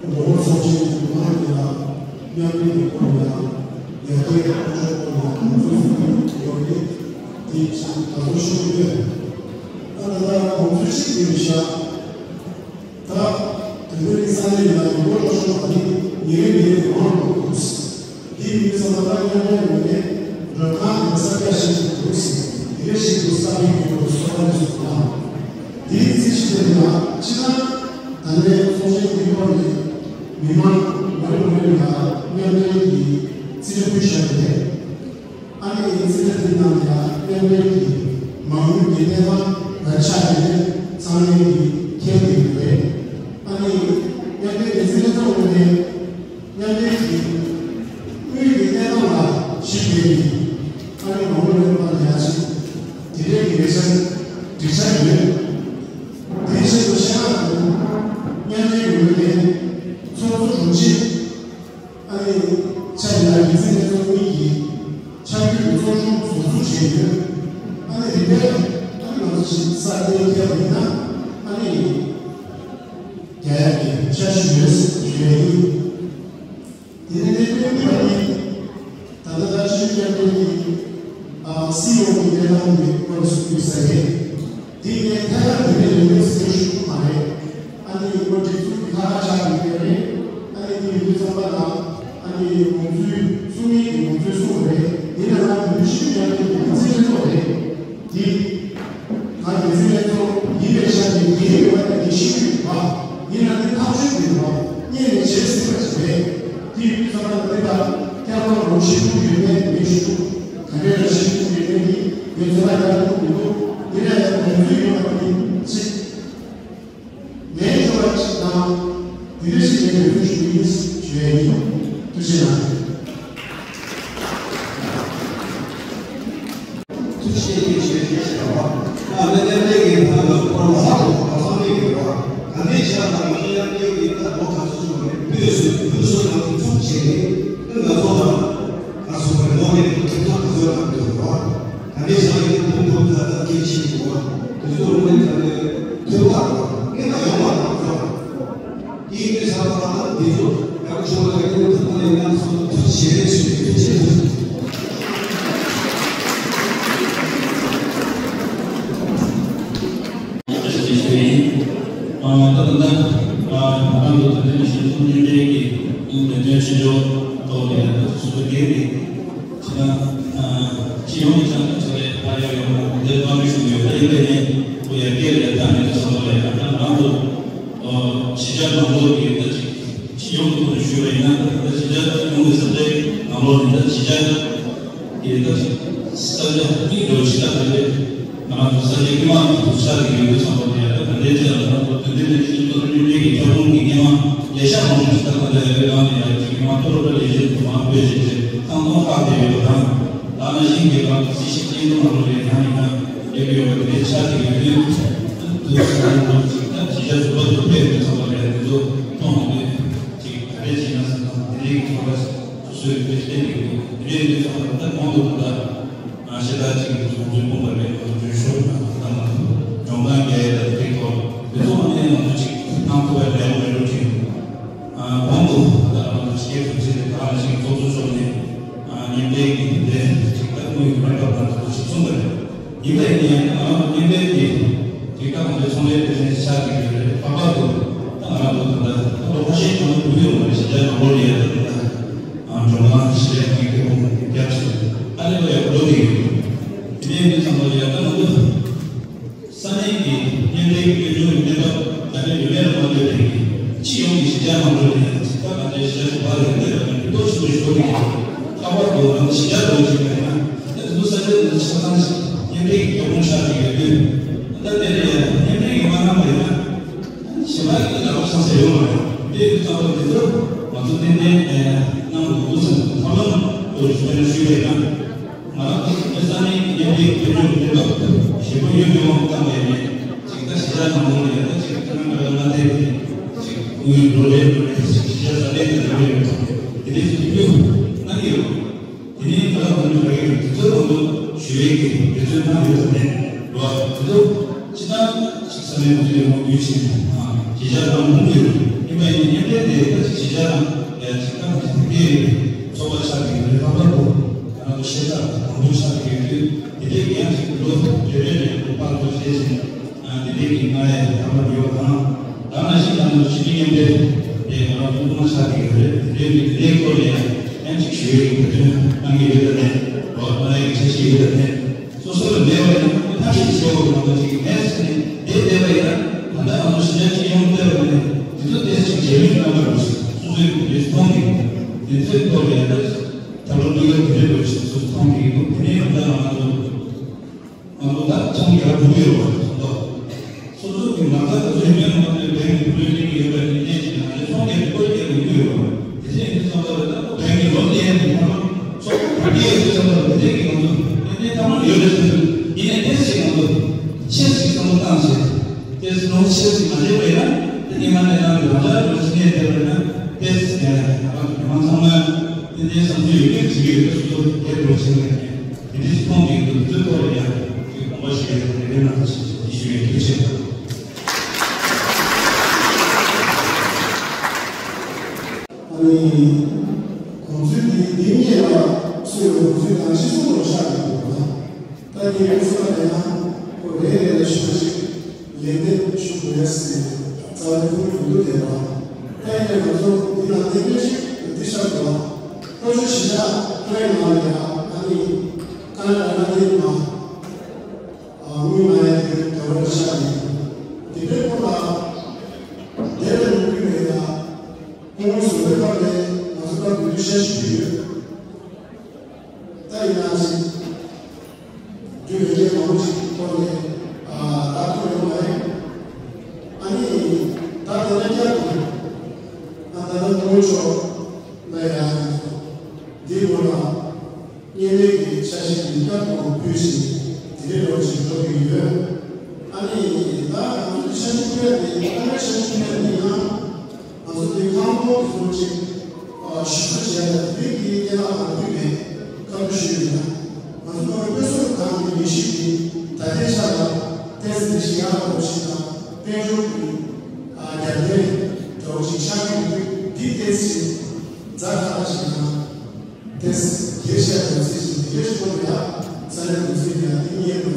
ངོ་བོ་ཚོགས་ཆེན་ནང་ལ་མཉམ་འབྲེལ་གྱི་སྐོར་ལ་ཡང་ཡར་རྒྱས་གཏོང་ཕྱོགས་སྐོར་ལ་ཡང་ཚུལ་གསུང་གི་ཡོད་རེད། དེ་ཕྱིན་ད་གཟོད་ཤོད་ཀྱི་ཡོད། ཨ་ན་ད་གོང་ཚུལ་ཞིག་ཡོད་ཤག་ད་དེ་འདྲའི་ས་གནས་ལ་ཡོང་སྒོ་སྤྲོད་ཤོག་ཨ་ནི་ཉིན་རེ་ཉིན་རེ་ཡོང་འགྲོ་དགོས། དེའི་མི་ཚང་མ་ད་མཉམ་འབྲེལ་ངོས་ནས་མགྲོན་ཁང་གི་ས་ཆ་ཞིག་ཏུ་འདུག་ཟིན། དེ་རེ་ཞིག་ཏུ་ས་མིག་གི་ཐོག་ཏུ་སོ་ཁ་ནས་སོང་ན། དེའི་རྩིས་གཞི་དེ་ལ་ཕྱི་ནང་ད་ལྟའི་ཚོགས་ཆེན་འདིའི་སྐོར་ནས་མི་མང་མ་རེ་མ་རེ་ལ་མཉམ་འབྲེལ་གྱི་རྩིས་ཁྲ་ཕུལ་བཞག་པ་རེད། ཨ་ནི་རྩིས་ཁྲ་འདི་ནང་ལ་མཉམ་འབྲེལ་གྱི་མ་དངུལ་གྱི་གནས་སྟངས་ག་རེ་ཆགས་ཡོད་མེད་ཚང་མས་ཀྱིས་མཁྱེན་ཡོད་རེད། ཨ་ནི་མཉམ་འབྲེལ་གྱི་རྩིས་ཁྲ་ཚོགས་ནས་མཉམ་འབྲེལ་གྱི་དངུལ་གྱི་གནས་སྟངས་ལ་གཞི་བསྟན་ནས་ཨ་ནི་མ་དངུལ་ལེན་པ་ལ་ཡང་ཅིག་དེ་འདྲའི་གི་ལས་འཆར་སྒྲིག་འཆར་ཡོད། དེའི་ཆེད་དུ་ཤེས་རབ་དང་མཉམ་འབྲེལ་གྱི་ངོས་ནས་ཚོགས་གཙོ་དྲུང་ཆེ། ཨ་ནི་ཆ་ཡིན་ན་རྒྱུན་འཛིན་ལྷན་ཚོགས་གཉིས་ཀྱི་ཆ་རྒྱུས་ཀྱི་ཚོགས་ཆུང་ཟུར་འཛུགས་བྱས་ཡོད། ཨ་ནི་རིམ་པས་ཨ་ནི་ང་ཚོ་ཞིག་སྲ་བརྟན་བསྐྱལ་བ་ཡིན་ན་ཨ་ནི་རྒྱ་ཡག་གི་འཆར་གཞི་ཡོད་ཞུ་ཡ་ཡིན། དེ་ནས་གནད་དོན་གཉིས་པ་ནི། ད་ལྟ་ད་སྤྱི་འཐུས་མཉམ་འབྲེལ་གྱི་ཨ་སི་ཨི་ཨོ་གི་གནས་སྟངས་དེ་སྐོར་ལ་གསུང་རྒྱུ་ཟེར་ཡས། དེ་ནས་ཐད་ཀར་དེ་ནས་ལས་འགུལ་ཟེར་ཞུ་གི་མ་རེད། ཨ་ནི་ཡིན་པ་སྒྲིག་འཛུགས་ཀྱི་ཁ་ཁ་ཆགས་ཡོད་པ་རེད། ཨ་ནི་དེ་ཡིན་དུས་ཚང་མ་ལ་ཨ་ནི་དགོངས་ཚུལ་གསུང་མཁན་གྱི་དགོངས་ཚུལ་གསུངས་པ་རེད། ཡིན་ན་ཡང་དེ་ཚོ་སྤྱི་འཐུས་མཉམ་འབྲེལ་གྱི་འགན་འཛིན་ལྷན་ཚོགས་རེད། དེ་ང་འགན་འཛིན་ལྷན་ཚོགས་ཡིན་པའི་ཆ་ནས་འགན་ཡོད་པ་དང་འགན་ཤེས་ཀྱི་ཡོད་པ། ཡིན་ན་དེ་ཐག་གཅོད་ཀྱི་ཡོད་པ་སྔོན་ནས་བྱེད་སྲིད་པ་ཞིག་རེད། སྐྱབས་གནང་རོགས་ཞུ་རྒྱུ་ཡོད་མེད་མི་ཞུ། ག་འདྲའི་རེ་ཞུ་རྒྱུ་ཡོད་མེད་ནི་ངས་ཚོད་ལྟ་རྒྱག་ཐུབ་མི་འདུག་ཡིན་ན་ཡང་དོན་ཚུལ་ཡོད་པ་དེ་གཅིག་ལན་ཞུ་བ་གཅིག་དང་། དེ་རེ་ཞིག་ལས་དོན་ཚུལ་ཞུ་གི་ཡིན་ཞུ་ཡ་ཡིན། ཐུགས་རྗེ་གནང་། ཐུགས་རྗེ་ཆེ་ཞུ་རྒྱུ་ཞིག་ལ་བ། ང་ནི་མཉམ་འབྲེལ་གྱི་ཐང་ལ་འཁོར་ལ་ཧ་ལོ་ག་ཚང་མེད་ཀྱི་བ། ག་འདྲས་བྱས་ན་ང་མཉམ་འབྲེལ་གྱི་ད་ལོ་ག་ཚོད་བྱུང་བ་རེད། བོད་སུ་བོད་སུ་ནང་དུ་ཚུགས་བྱས་ནས་ང་ཚོ་ལ་ང་ཚོ་གི་ལོ་རེ་ནས་ཐུགས་ཐག་ག་ཚོད་ལ་འདུག་བ། ག་འདྲས་བྱས་ན་ཡིན་ཐུགས་ཐུགས་ད་ལྟ་སྐད་ཆ་བྱེད་དགོས་བ། དེ་ཚོ་ལོ་ནས་ད་ནས་ཐུགས་ཐག་རེད་བ། ངས་ད་ཡོང་བ་དང་ཚོ། དེའི་དུས་ས་ལ་ང་འདི་ཚོ་ཡག་ཆོག་ལ་ཡག་ཉེས་ཐུབ་པ་ཡིན་ན་སོང་ཐུགས་རྗེ་ཆེ་ཞུ་རྒྱུ་ཐུགས་རྗེ་ཆེ། ཨ་ད་ད་ད་ཨ་ང་རང་ཚོ་ད་ལྟ་ནས་ཤིང་ཐོག་མཉམ་འབྲེལ་གྱི་དེ་དོན་ཆེ་ཆུང་ཐོག་ནས་ད་ལྟ་སུ་དགེ་རེད། ཁྱེད་རང་སྤྱི་ཡོངས་ཀྱི་ཆ་ནས་ཕ་ཡོད་ཡོད་ན་འདིར་དབང་ཞུ་ཡོད་ད་ཡིན་པས་ནི་ཁོ་ཡར་རྒྱས་ལ་ད་ནི་ད་སོང་བ་ལས་ད་ང་རང་ཚོ་གཞིས་ཆགས་ནང་ལོགས་ཀྱི་ད་ཅིག་སྤྱི་ཡོངས་ཀྱི་ཐོག་ནས་ཞུས་པ་ཡིན་ན་ད་གཞིས་ཆགས་ཡོངས་ཀྱི་ས་ཆའི་ནང་ལོགས་ནས་ད་གཞིས་ཆགས་ཀྱི་ད་ཅིག་ས་ཆ་གཉིས་འགྲོ་གཞིས་ཆགས་ད་ལས། ང་རང་ཚོ་ས་ཆའི་སྐྱེས་མ་ཐུག་ས་རིག་ཡོད་པའི་ཚོགས་པ་དེ་ཡང་ད་དེ་འདྲའི་ཅན་ལ་ང་ཚོ་དེ་འདྲའི་ནས་ཤིང་ཏོག་མཉམ་འབྲེལ་གྱི་ཁྱབ་ཁོངས་ཀྱི་སྐྱེས་མ་ལས་ཤག་མང་པོ་ཞིག་ད་ལྟ་ཡོད་པའི་ནང་ནས་ཡང་ཅིག་སྐྱེས་མ་ཐོ་རོ་པ་ལས་བཞིན་དུ་མང་པོས་ཅིག་ཅིག་ཏང་ཏང་བཀག་སྟེ་ཡོད་པ་དང་། ད་ནང་བཞིན་གྱི་ང་ཚོ་སྲིད་ཞིབ་སྐྱིད་སྡུག་ནང་ལོགས་ལ་ཡང་ཡང་ཡོད་ཀྱི་ཡོད་པ་དེ་འདྲའི་ཆ་དེ་ཡོད་དུས་དུས་སུ་ང་ཚོ་ཅིག་ད་གཞིས་ཆགས་ཟུར་པ་ཚོ་ཕེབས་པའི་ཚོགས་པ་ལ་ཡང་དེ་ཚོ་མཐོང་ཡོང་དུས་ཅིག་ག་རེ་བྱས་ན་ཟེར་ན་དེ་འདྲའི་གི་ཚོགས་པ་ཚོས་དེ་བསྟན་ཡོད་དེ་འདྲའི་གི་ཚོགས་པ་ད་གོང་དུ་ད། ང་ཤེས་ད་ཅིག་གི་ཚོགས་གཙོས་དཔོན་པོ་རེད། ང་ཚོ་ཆོས་ཕྱོགས་ནང་ད་ང་ཚོ་ལྗོངས་མཁར་རྒྱལ་ཡོད་ད་དེ་ཐོག་དེ་ཚོ་ཨ་ནེ་ང་ཚོ་ཅིག་གནང་ཐུབ་པ་ལས་མ་རེད་ཅིག་གོང་དུ་ད་ང་ཚོ་ཅིག་གི་ཚོགས་ཆེན་དེ་ད་ང་ཅིག་ཚོགས་གཙོ་མཆོག་ནས་མཉམ་འབྲེལ་གྱི་དེ་ཅིག་ད་དངུལ་གྱི་མེད་པ་ད་ང་ཚོ་ཅིག་གསུངས་པ་རེད། ཡིན་པ་ཡིན་ན་ཡང་ང་རང་ཚོ་མཉམ་འབྲེལ་གྱི་ཅིག་ད་ང་ཚོའི་ཚོང་ལས་སྡེ་ཚན་ཞིག་ཆགས་ཀྱི་ཡོད་རེད། ལྷག་པར་དུ་ད་ང་རང་ཚོ་ད་ལྟ་ད་ལོ་ཁ་ཤས་ཀྱང་ལ་འགྲོ་གི་ཡོད་མ་རེད། གཞིས་ཆགས་ནང་ལོགས་ལ་ཡོད་ད་ད། ཨ་འགྲོ་ལམ་ཞི་ལྷག་གི་སྐད་འབོད་རྒྱབ་ཟེར་ཨ་ནི་བ་ཡག་པོ་འགྲོ་གི་ཡོད། དེ་ནས་འདི་ཚང་མ་ལ་ཡག་ད་ང་ཚོ་ས་གནས་ཀྱི་མཉམ་འབྲེལ་གྱི་དཔལ་འབྱོར་གྱི་གནས་བབ་ད་ནི་ཡོད་མེད་ལ་མ་ལྟོས་པའི་གི་སྤྱི་ཡོངས་ཀྱི་གཞིས་ཆགས་མང་པོ་ལ་ཡང་ད་ང་ཚོའི་གཞིས་ཆགས་ཤིག་བར་ཡོད་མེད་ལ་མི་ཏོག་ཞིག་ཏུ་ཤོར་གི་ཡོད། ཁ་པར་དུ་ང་ཚོ་གཞིས་ཆགས་དུ་ཞིག་མེད་ན་ད་དེ་ཚོ་ས་ཆ་དེ་ཚོ་ཆ་ཚང་ཞིག་མཉམ་འབྲེལ་གྱི་ཁྱབ་ཁོངས་ཆགས་ཀྱི་ཡོད་དུས་ད་དེ་ལ་ཡང་མཉམ་འབྲེལ་གྱི་མ་གནང་བ་ཡིན་ན། ཞིབ་ཕྲ་ཡིན་ན་ལག་པ་ཆང་ས་ཡོད་མ་རེད། དེ་ཡིན་ཙང་ད་དེ་ཚོ་ང་ཚོ་ཏན་ཏན་གནང་དགོས་འདུག་བསམ་ཐབས་ལམ་སྐོར་ཞིབ་ཕྲ་ཞུས་པས་ན། ང་རང་ཚོ་ས་གནས་ཀྱི་མཉམ་འབྲེལ་དཔལ་འབྱོར་གྱི་གནས་བབ་ཞེ་པོ་ཡོད་པའི་དབང་དུ་བཏང་བ་ཡིན་ནའི་ཅིག་ད་གཞིས་ཆགས་ནང་ལོགས་ལ་ཡང་ད་ཅིག་ཁྱེད་རང་ག་རེ་ལ་བལྟས་ཏེ་ཅིག་དངུལ་འགྲོ་རེད་འགྲོ་རེད་ཅིག་གཞིས་ཆགས་ས་གནས་དེ་འགྲོ་རེད་འགྲོ་དེ་འདྲའི་ཚོ་ཐུགས་ཁུར་གནང་གི་ཡོད། དེ་ནས་ང་རང་ཚོ་ནི་རེ་བའི་དུས་ཚོད་ནང་དུ་ཞུ་བའི་གི་དུས་ཚོད་ནང་ཡོད་ཙམ་ནས་འགྲོ་བ་དེ་ཚོ་ཅི་ལྟར་ཅིག་ས་གནས་ང་ཚོའི་ཡོང་སྒོ་དུས་ཆེན་དང་གཞིས་ཆགས་ནང་མུ་མཐུད་ཡིན་པ་ཡིན་ན་མཉམ་འབྲེལ་དེ་ད་ཅིག་གཞིས་ཆགས་ནང་ཡང་ཅིག་ཏང་ཅིག་དེ་གའི་ཚོགས་པ་ཆགས་ཀྱི་ཡོད་རེད། ལྷག་པར་དུ་ང་རང་ཚོ་ཤེས་རྟགས་དང་དང་པོ་ཆགས་ཀྱི་ཡོད་དུས་དེ་འདྲའི་གི་ཡང་ཅིག་ལོ་རེ་རེ་ནས་ལོ་བར་དུ་བྱས་ཤིང་། དེ་འདྲའི་གི་ང་ཡི་ཐ་མ་ཡོད་དང་། ད་ནང་བཞིན་ང་ཚོ་ཕྱི་མི་མཉམ་འབྲེལ་དེ་ང་རང་ཚོ་ཐོག་མ་ཆགས་ཀྱི་ཡོད་རེད། དེ་འདྲའི་གི་དེ་འདྲའི་སྐོར་ལ་ཡང་ཡང་ཅིག་ཞུ་ཡས་ཀྱི་བོད་དོན་གནང་གི་ཡོད་དམ་མེད། རོགས་གནང་ཡས་ཀྱི་འཆར་གཞི་ཡོད་དམ་མེད། སོ་སོ་ལ་མེད་པ་ཡིན་ན་ཁོ་ཐག་གཅོད་བྱེད་དགོས་ཀྱི་མ་གཏོགས་ཅིག་མེད་ཟེར་ནས་བསྡད་བསྡད་པ་ཡིན་ན་ད་ལྟ་ང་ཚོ་གཞིས་ཆགས་སྤྱི་ཡོངས་བལྟས་པ་ཡིན་ན་དེ་ཚོ་ཏོག་ཙམ་ཅིག་རྗེས་ལུས་གནང་དགོས་རེད། སོ་སོའི་གི་དུས་མཐོང་གི་དེ་ཚོའི་ཐོག་ལ་ཡང་ད་ཐབས་ལམ་གཉིས་ཀ་དེ་འདྲའི་དགོས་ཅིག་སོ་སོ་མཐོང་གི་འདུག་དེ་ནས་ཡང་ད་ང་ཚོ། ང་ཚོ་ད་ཚོང་རྒྱག་དགོས་ཀྱི་ཡོད་པ་རེད་སོང་ཙང་། སོ་སོ་གི་མ་རྩ་དེ་ཚོ་ཡིན་ནའི་ང་ཚོའི་བན་གྱི་བུ་ལོན་ལེན་གྱི་ཡོད་པ་ཡིན་ནའི་ཅིག་ང་ཚོའི་ཚོང་རྒྱག་དགོས་རྒྱག་དགོས་ཀྱི་ཡོད་པ་རེད། དེ་ཚོ་ཡིན་དུས་ཙམ་པ་ལ་ད་ཁོ་བན་གྱི་ལོན་ལེན་ཡག་གི་ཐབས་ལམ་ཚོགས་པ་ག་གེ་ཡོད་དུས་ཙམ་པ་ལ་དེ་འདྲའི་གི་ང་ཚོ་ཏན་ཏན་ཐབས་ལམ་ཡོད་རེད་ཟེར་དུས་ཡིན་ནའི་ཏོག་ཙམ་ང་ཚོ་ཆེ་ཙམ་བསམ་བློ་བཏང་བྱས་ཏོག་ཙམ་ལོ་ཆེ་ཙམ་མ་བྱས་པ་ཡིན་ན་ད་ཉི་མ་ནས་ནང་གི་རང་ཅག་ལོ་ཆེ་ནས་བསྡད་པ་ཡིན་ན་ཏོག་ཙམ་ང་རང་ཚོ་ཉི་མ་ཚང་མ་ཏན་ཏན་བསམ་ཚུལ་ཡོད་རྒྱུ་བྱེད་ཀྱི་ཡོད་པ་སོ་སོ་དེ་འགྲོ་བྱེད་ཀྱི་ཡོད། དེ་འདྲའི་ཚོང་གི་འདུ་འཛོམས་སྐོར་ལ་ཡང་དགོངས་པ་ཞུ་ཡས་དང་རེ་བའི་ནང་ཞུ་ཞུ་ཡས་ཐུགས་རྗེ་ཆེ། ཨ་ནི། གོང་ཚུལ་འདི་འདི་གཉིས་ལ་ཚུད་པའི་གོང་ཚུལ་དང་སྤྱི་ཚོགས་ལ་ཤར་ཡོང་དགོས་ན། ད་ངས་ཁོ་ཚོ་ལ་ཡང་ཁོ་རེ་རེ་ལ་ཞུ་ཞིག་ལན་འདེབས་ཞུ་དགོས་ཡ་ཟེར་རྩ་བའི་ཁོང་གི་འདུག་དེ་རེད་བ། ད་ཡིན་ནའི་ང་ཚོ་འདི་ལ་གནད་འགག་ཞིག་འདི་ཤར་འདུག་བ། ཁོ་ཚོ་གཞིས་ཆགས་ཁོ་རའི་ནང་ལ་ཡང་ཨ་ནི་ཀ་ན་ཌ་ནང་ལ་ཡིན་པ། དངུལ་ང་ཡང་དེ་དྲ་བར་ཆགས་ཡིན། དེ་འདྲའི་སྐོར་ལ་དེ་ལས་མི་དགོས་པའི་ཡ། ཁོང་ཚོའི་བཟོ་པའི་ཁ་ནས་ང་ཚོ་ད་དུས་ཚོད་ ཞིག་ཡོད། ད་ཡིན་ན་ཅིག་རྒྱུ་ཡོད་མཁན་མང་པོ་ཞིག་ཐོག་ནས་ཨ་ད་ཐུག་ཡོང་བ་རེད། ཨ་ནི་ད་དེ་འདྲ་བསྐྱར་དུ་ཨ་ད་ལྟ་ཐུག་ཆོག་ལ་ཡ་འདི་མོ་ལ། བརྙན་ལེན་གྱི་འཆར་གཞི་འདི་བསྐྱར་དུ་ཕུལ་ཞིང་དེ་རིང་ལོ་ཅིག་འགྲོ་གི་ཡོད། ཨ་ནི་ད་ང་ཚོ་འཆར་གཞི་ཕུལ་ཡ་དེ་ཨ་ནི་འཆར་གཞི་ཕུལ་ཡ་དེ་ཡང་ང་ཚོ་དེ་ཁང་ཁོངས་ཀྱི་བཟོ་ཅིག་ཞིབ་ཏུ་བྱས་ཏེ་དེ་གི་གནས་ལ་ང་ཕུལ་ནས་བཀའ་འདྲི་ཞུས་ཡོད་ན། ང་ཚོ་ནང་དཔེ་མཛོད་ཁང་གི་མི་ཞིག་གིས་ད་ལྟའི་ཆ་ལ་ཏོག་ཙམ་འགྲེལ་བཤད་ཡག་པོ་ཞིག་དང་དཔལ་འབྱོར་གྱི་རྒྱབ་རྟེན་འདྲ་བོ་ཞིག་ཆགས་ཀྱི་འདུག་འདི་ཏོག་ཙམ་ཛ་དྲག་པ་ཞིག་དང་། ཏེ་སི་དེ་བཤད་དུ་ཚིག་ཅིག་དེ་ཤོ་ཡ་ས་ཡ་དུ་ཚིག་ཡ་དེ་ཉེ་དུ་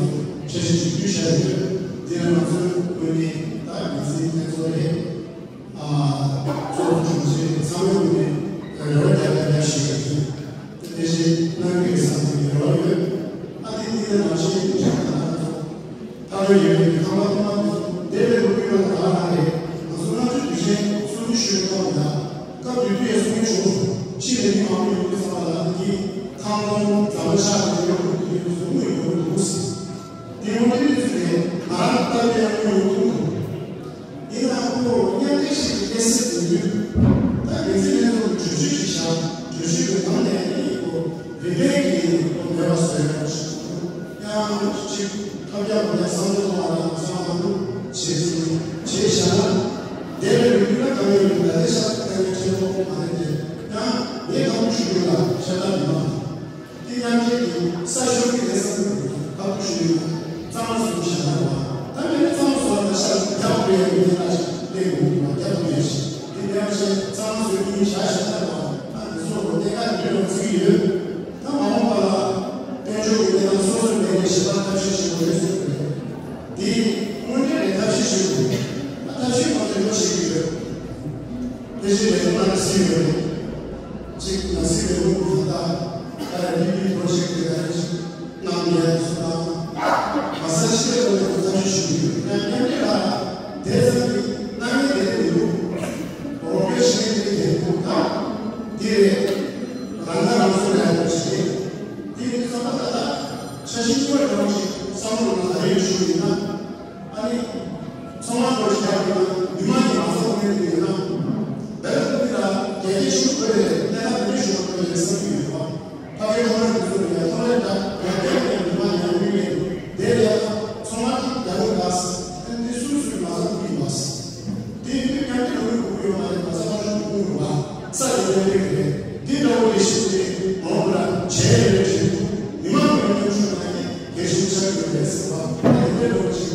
ཆ་ཤས་ཅིག་བསྡུས་བཞག་ཡོད། དེ་ཡང་ང་ཚོའི་ངོས་ནས་ད་མི་ཚེའི་ཐེ་ཚོམ་རེད། ཨ་གཙོ་བོ་བྱུང་ཚེ་ཚང་མའི་ངོས་ནས་རེ་བ་རྒྱག་རྒྱག་རྒྱག་ཞིག་ཡོད། དེ་བཞིན་གནང་གི་རེད་བསམ་པའི་རེ་བ་ཡོད། ཨ་དེ་འདི་ནས་ནང་བཞིན་དུ་ཆགས་ན་ད་ཚོ། ཐག་རིང་ཡོད་པའི་ཁང་པ་ཐོག་མ་དེ་ཚོ་དེ་ལས་ལོ་རྒྱུས་ཡང་ད་ལྷག་རེད། ང་ཚོ་ལྔ་བཅུ་དུས་ཆེན་གསུང་ཆོས་ཞུས་པའི་ཐོག་ལ་སྐབས་དེ་དུས་ཡང་གསུང་ཆོས་ཞུ་ཕྱི་ལས་མི་མང་པོ་ཡོང་གི་ས་ལ་འདི་ཁང་ཁོངས་འཛམ་བུ་གླིང་ཤར་དུ་ཡོད་དགོས་ཀྱི་ཡོད་གསུང་གི་ཡོད་འདུག་ཟེར། དེ་འོ་དེ་དུས་ཚོད་ལས་ང་རང་ལྟ་བའི་ཡང་ཡོང་གི་འདུག་ཡིན་ནའང་ཁོ་མཉམ་འབྲེལ་ཞིག་གི་གནས་སྲིད་དོན་དུས་ད་མི་ཚེ་ལས་ཐོག་གི་གྲོས་ཆོད་ཅིག་བཞག་གྲོས་ཆོད་ཀྱི་ནང་ནས་ཡིན་ཁོ་རིག་པའི་གི་ཁོ་མེད་པ་བཟོས་ཡོད་ཞིག་ཡང་ཅིག་ཐབས་ཡག་པོ་ནས་བསམ་བློ་གཏོང་བ་དང་བསམ་བློ་བྱེད་ཚུལ་བྱེད་བཞག་ན་དེ་ལས་རིག་པ་གང་ཡོད་ལ་དེ་ཤ་སྟག་གི་ཁྱེད་ལོ་མ་རེད་དེ་ཡང་ངས་དང་པོ་ཞུ་རྒྱུ་ལ་ཤ་སྟག་མི་མང་། དེ་མཉམ་འབྲེལ་གྱི་ས་ཤོར་གྱི་རེད་བསམ་གྱི་འདུག་ཁ་ཁུ་ཞུ་ཡོད་ན་གཙང་མ་བཟོ་བཞག་ན་བ། ད་མི་ནི་གཙང་མ་བཟོ་བ་ལ་ཤ་རྒྱག་དགོས་ཡ་ཡིན་ན་ཅིག་ལས་དགོས་ཀྱི་མ་རྒྱག་དགོས་ཡ་ཞིག་དེ་མཉམ་བཤད་གཙང་མ་བཟོ་གི་ཡིན་བཞག་བཞག་ན་བ། ཨ་འདི་ཚོ་གོ་གནད་འགག་འདི་ལ་བརྩི་གི་ཡོད། ད་མ་འོངས་པ་ལ་དཔལ་འབྱོར་གྱི་གནས་སྟངས་སོ་སོའི་ལས་ཀའི་ཞེ་དྲག་ཐབས་ཤེས་བྱེད་དགོས་རེད་ཟེར་གི་རེད། དེ་དངོས་འབྲེལ་ལས་ཐབས་ཤེས་བྱེད་དགོས། ད་ཐབས་ཤེས་མ་བྱེད་ལོ་ཞིག་གི་ཡོད། དེ་བཞིན་ལས་ཁུངས་ནང་ལ་སྲིད་ཡོད་རེད། གཅིག་ལ་སྲིད་ལས་ཁུངས་ཀྱི་ད་ལྟ་ད་ཡ་ལི་པི་པོ་རོ་ཇེག་དེ་ག་རེ་ཞིག་གནང་ཡས་སུ་དང་། མ་ས་ཤི་ལས་ཁུངས་ཀྱི་ཐབས་ཤེས་ཞུ་གི་ཡོད། ཡང་མཉམ་འབྲེལ་ལ་དེ་ཙམ་གྱི་གནང་ཡས་དེ་རེད་མི་འདུག་རོགས་པའི་ཤེས་ཡོན་དེ་དེ་འདུག་ད་འདི་རེད། རང་ཁ་རང་གསོ་ལས་ཁུངས་ཞིག་རེད། དེ་ཡིན་དུས་ཙམ་པ་ད་ལྟ་འཆར་གཞི་དངོས་དང་ཅིག་བསམ་བློ་ནང་ད་རེ་ཡོད་ཞུ་ཡིན་ན། ཨ་ནི། ཚང་མ་སྐོར་ཞིག་ཡག་པོ་ཡོད་ན་མི་མང་གི་མ་རྩ་གཏོང་མཁན་དེ་ཡོད་ན། བེ་ར་ཐུབ་ཀྱི་ལ་རྒྱལ་སྤྱིའི་ཤུགས་དགོས་རེད་གནས་སྟངས་དེ་འདྲའི་ཤུགས་དགོས་རེད་བསམ་གྱི་ཡོད་པ། ཕ་གིའི་ཁོ་རང་གི་ཚོ་ཡང་ཁོ་རང་ད་ཡང་བསྐྱར་ཡང་མི་མང་ཡང་མི་ངན་དེ་ལ་ཡང་ཚང་མ་གི་རྒྱ་མི་ལ་ཨ་ནི་སུ་སུའི་མ་རྩ་གཏོང་གི་མ་སི། དེ་ཡིན་དུས་མཉམ་འབྲེལ་ལུགས་དགོས་ཡོད་མ་རེད་མ་རྩ་མ་ཤོང་དགོས་ཡོད་པ། ས་ཡོད་ཡོད་རེད་རེད་དེ་འདྲ་བོ་རེ་ཞིག་དེ་མང་པོ་ལ་བྱས་ཡོད་རེད་དྲན་འདུག་མི་མང་གི་མཉམ་ཞུགས་གནང་ཡས་གལ་ཆེན་པོ་ཆགས་ཀྱི་ཡོད་རེད་ཟེར་བ་ད་དེ་འདྲའི་ལོ་ཅིག་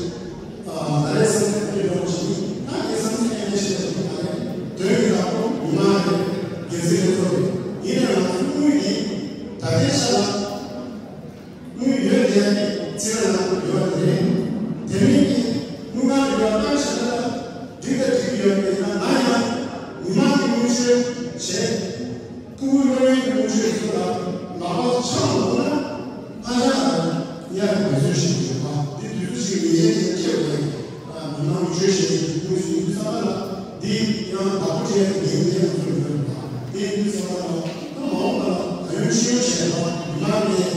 ཨ། ང་རའི་སེམས་ནང་དེ་འདྲ་བོ་ཞིག་ཡིན། ད་ངའི་བསམ་ཚུལ་གཉིས་ལས་ཤེས་ཐུབ་མ་རེད། དོན་གྱི་ལག་པོ་མི་མང་རེད། སྒེར་རྩིས་ལས་ཚོགས་རེད། ཡིན་ནའང་ང་ཚོ་དངུལ་འདི་ད་ལྟའི་ཆ་ལ་དངུལ་ཡོད་དེ་ཡང་ནི་རྩིས་ལ་ནང་དུ་ཡོད་པ་དེ་རེད། དེ་མིན་གྱི་དངུལ་ཁང་ལ་ཡོད་པ་བཏང་བཞག་ན་འགྲིག་དང་འགྲིག་གི་ཡོད་མེད་ན་ང་ཡང་མི་མང་གི་དངུལ་བཅོལ་བྱས། སྐུ་ངོ་བློན་གྱི་དངུལ་ཆོས་ཚོ་ལ་ལག་པ་འཆང་འོང་ན་ཨ་ཅག་ལ་གཉའ་གི་འབད་བརྩོན་ཞིག་ཡོད་པ་འདི་དུས་ཚོད་ཅིག་ངེས་ཅན་ཅིག་སྐྱེ་དགོས། མི་མང་གི་ཆོས་བཤད་ཀྱི་དངུལ་ཞིག་ཡིན་དུས་ཙམ་པ་ལ་འདི་ཡང་བདག་པོ་སྤྲད་ཡག་གི་ངེས་ཅན་ང་ཚོར་ཡོད་པ་དེ་ཡིན་དུས་ཙམ་པ་ལ་ད་མ་འོངས་པ་ལ་ག་ཡོད་ཤེས་ཡོན་བྱས་པ་མི་མང་ནས་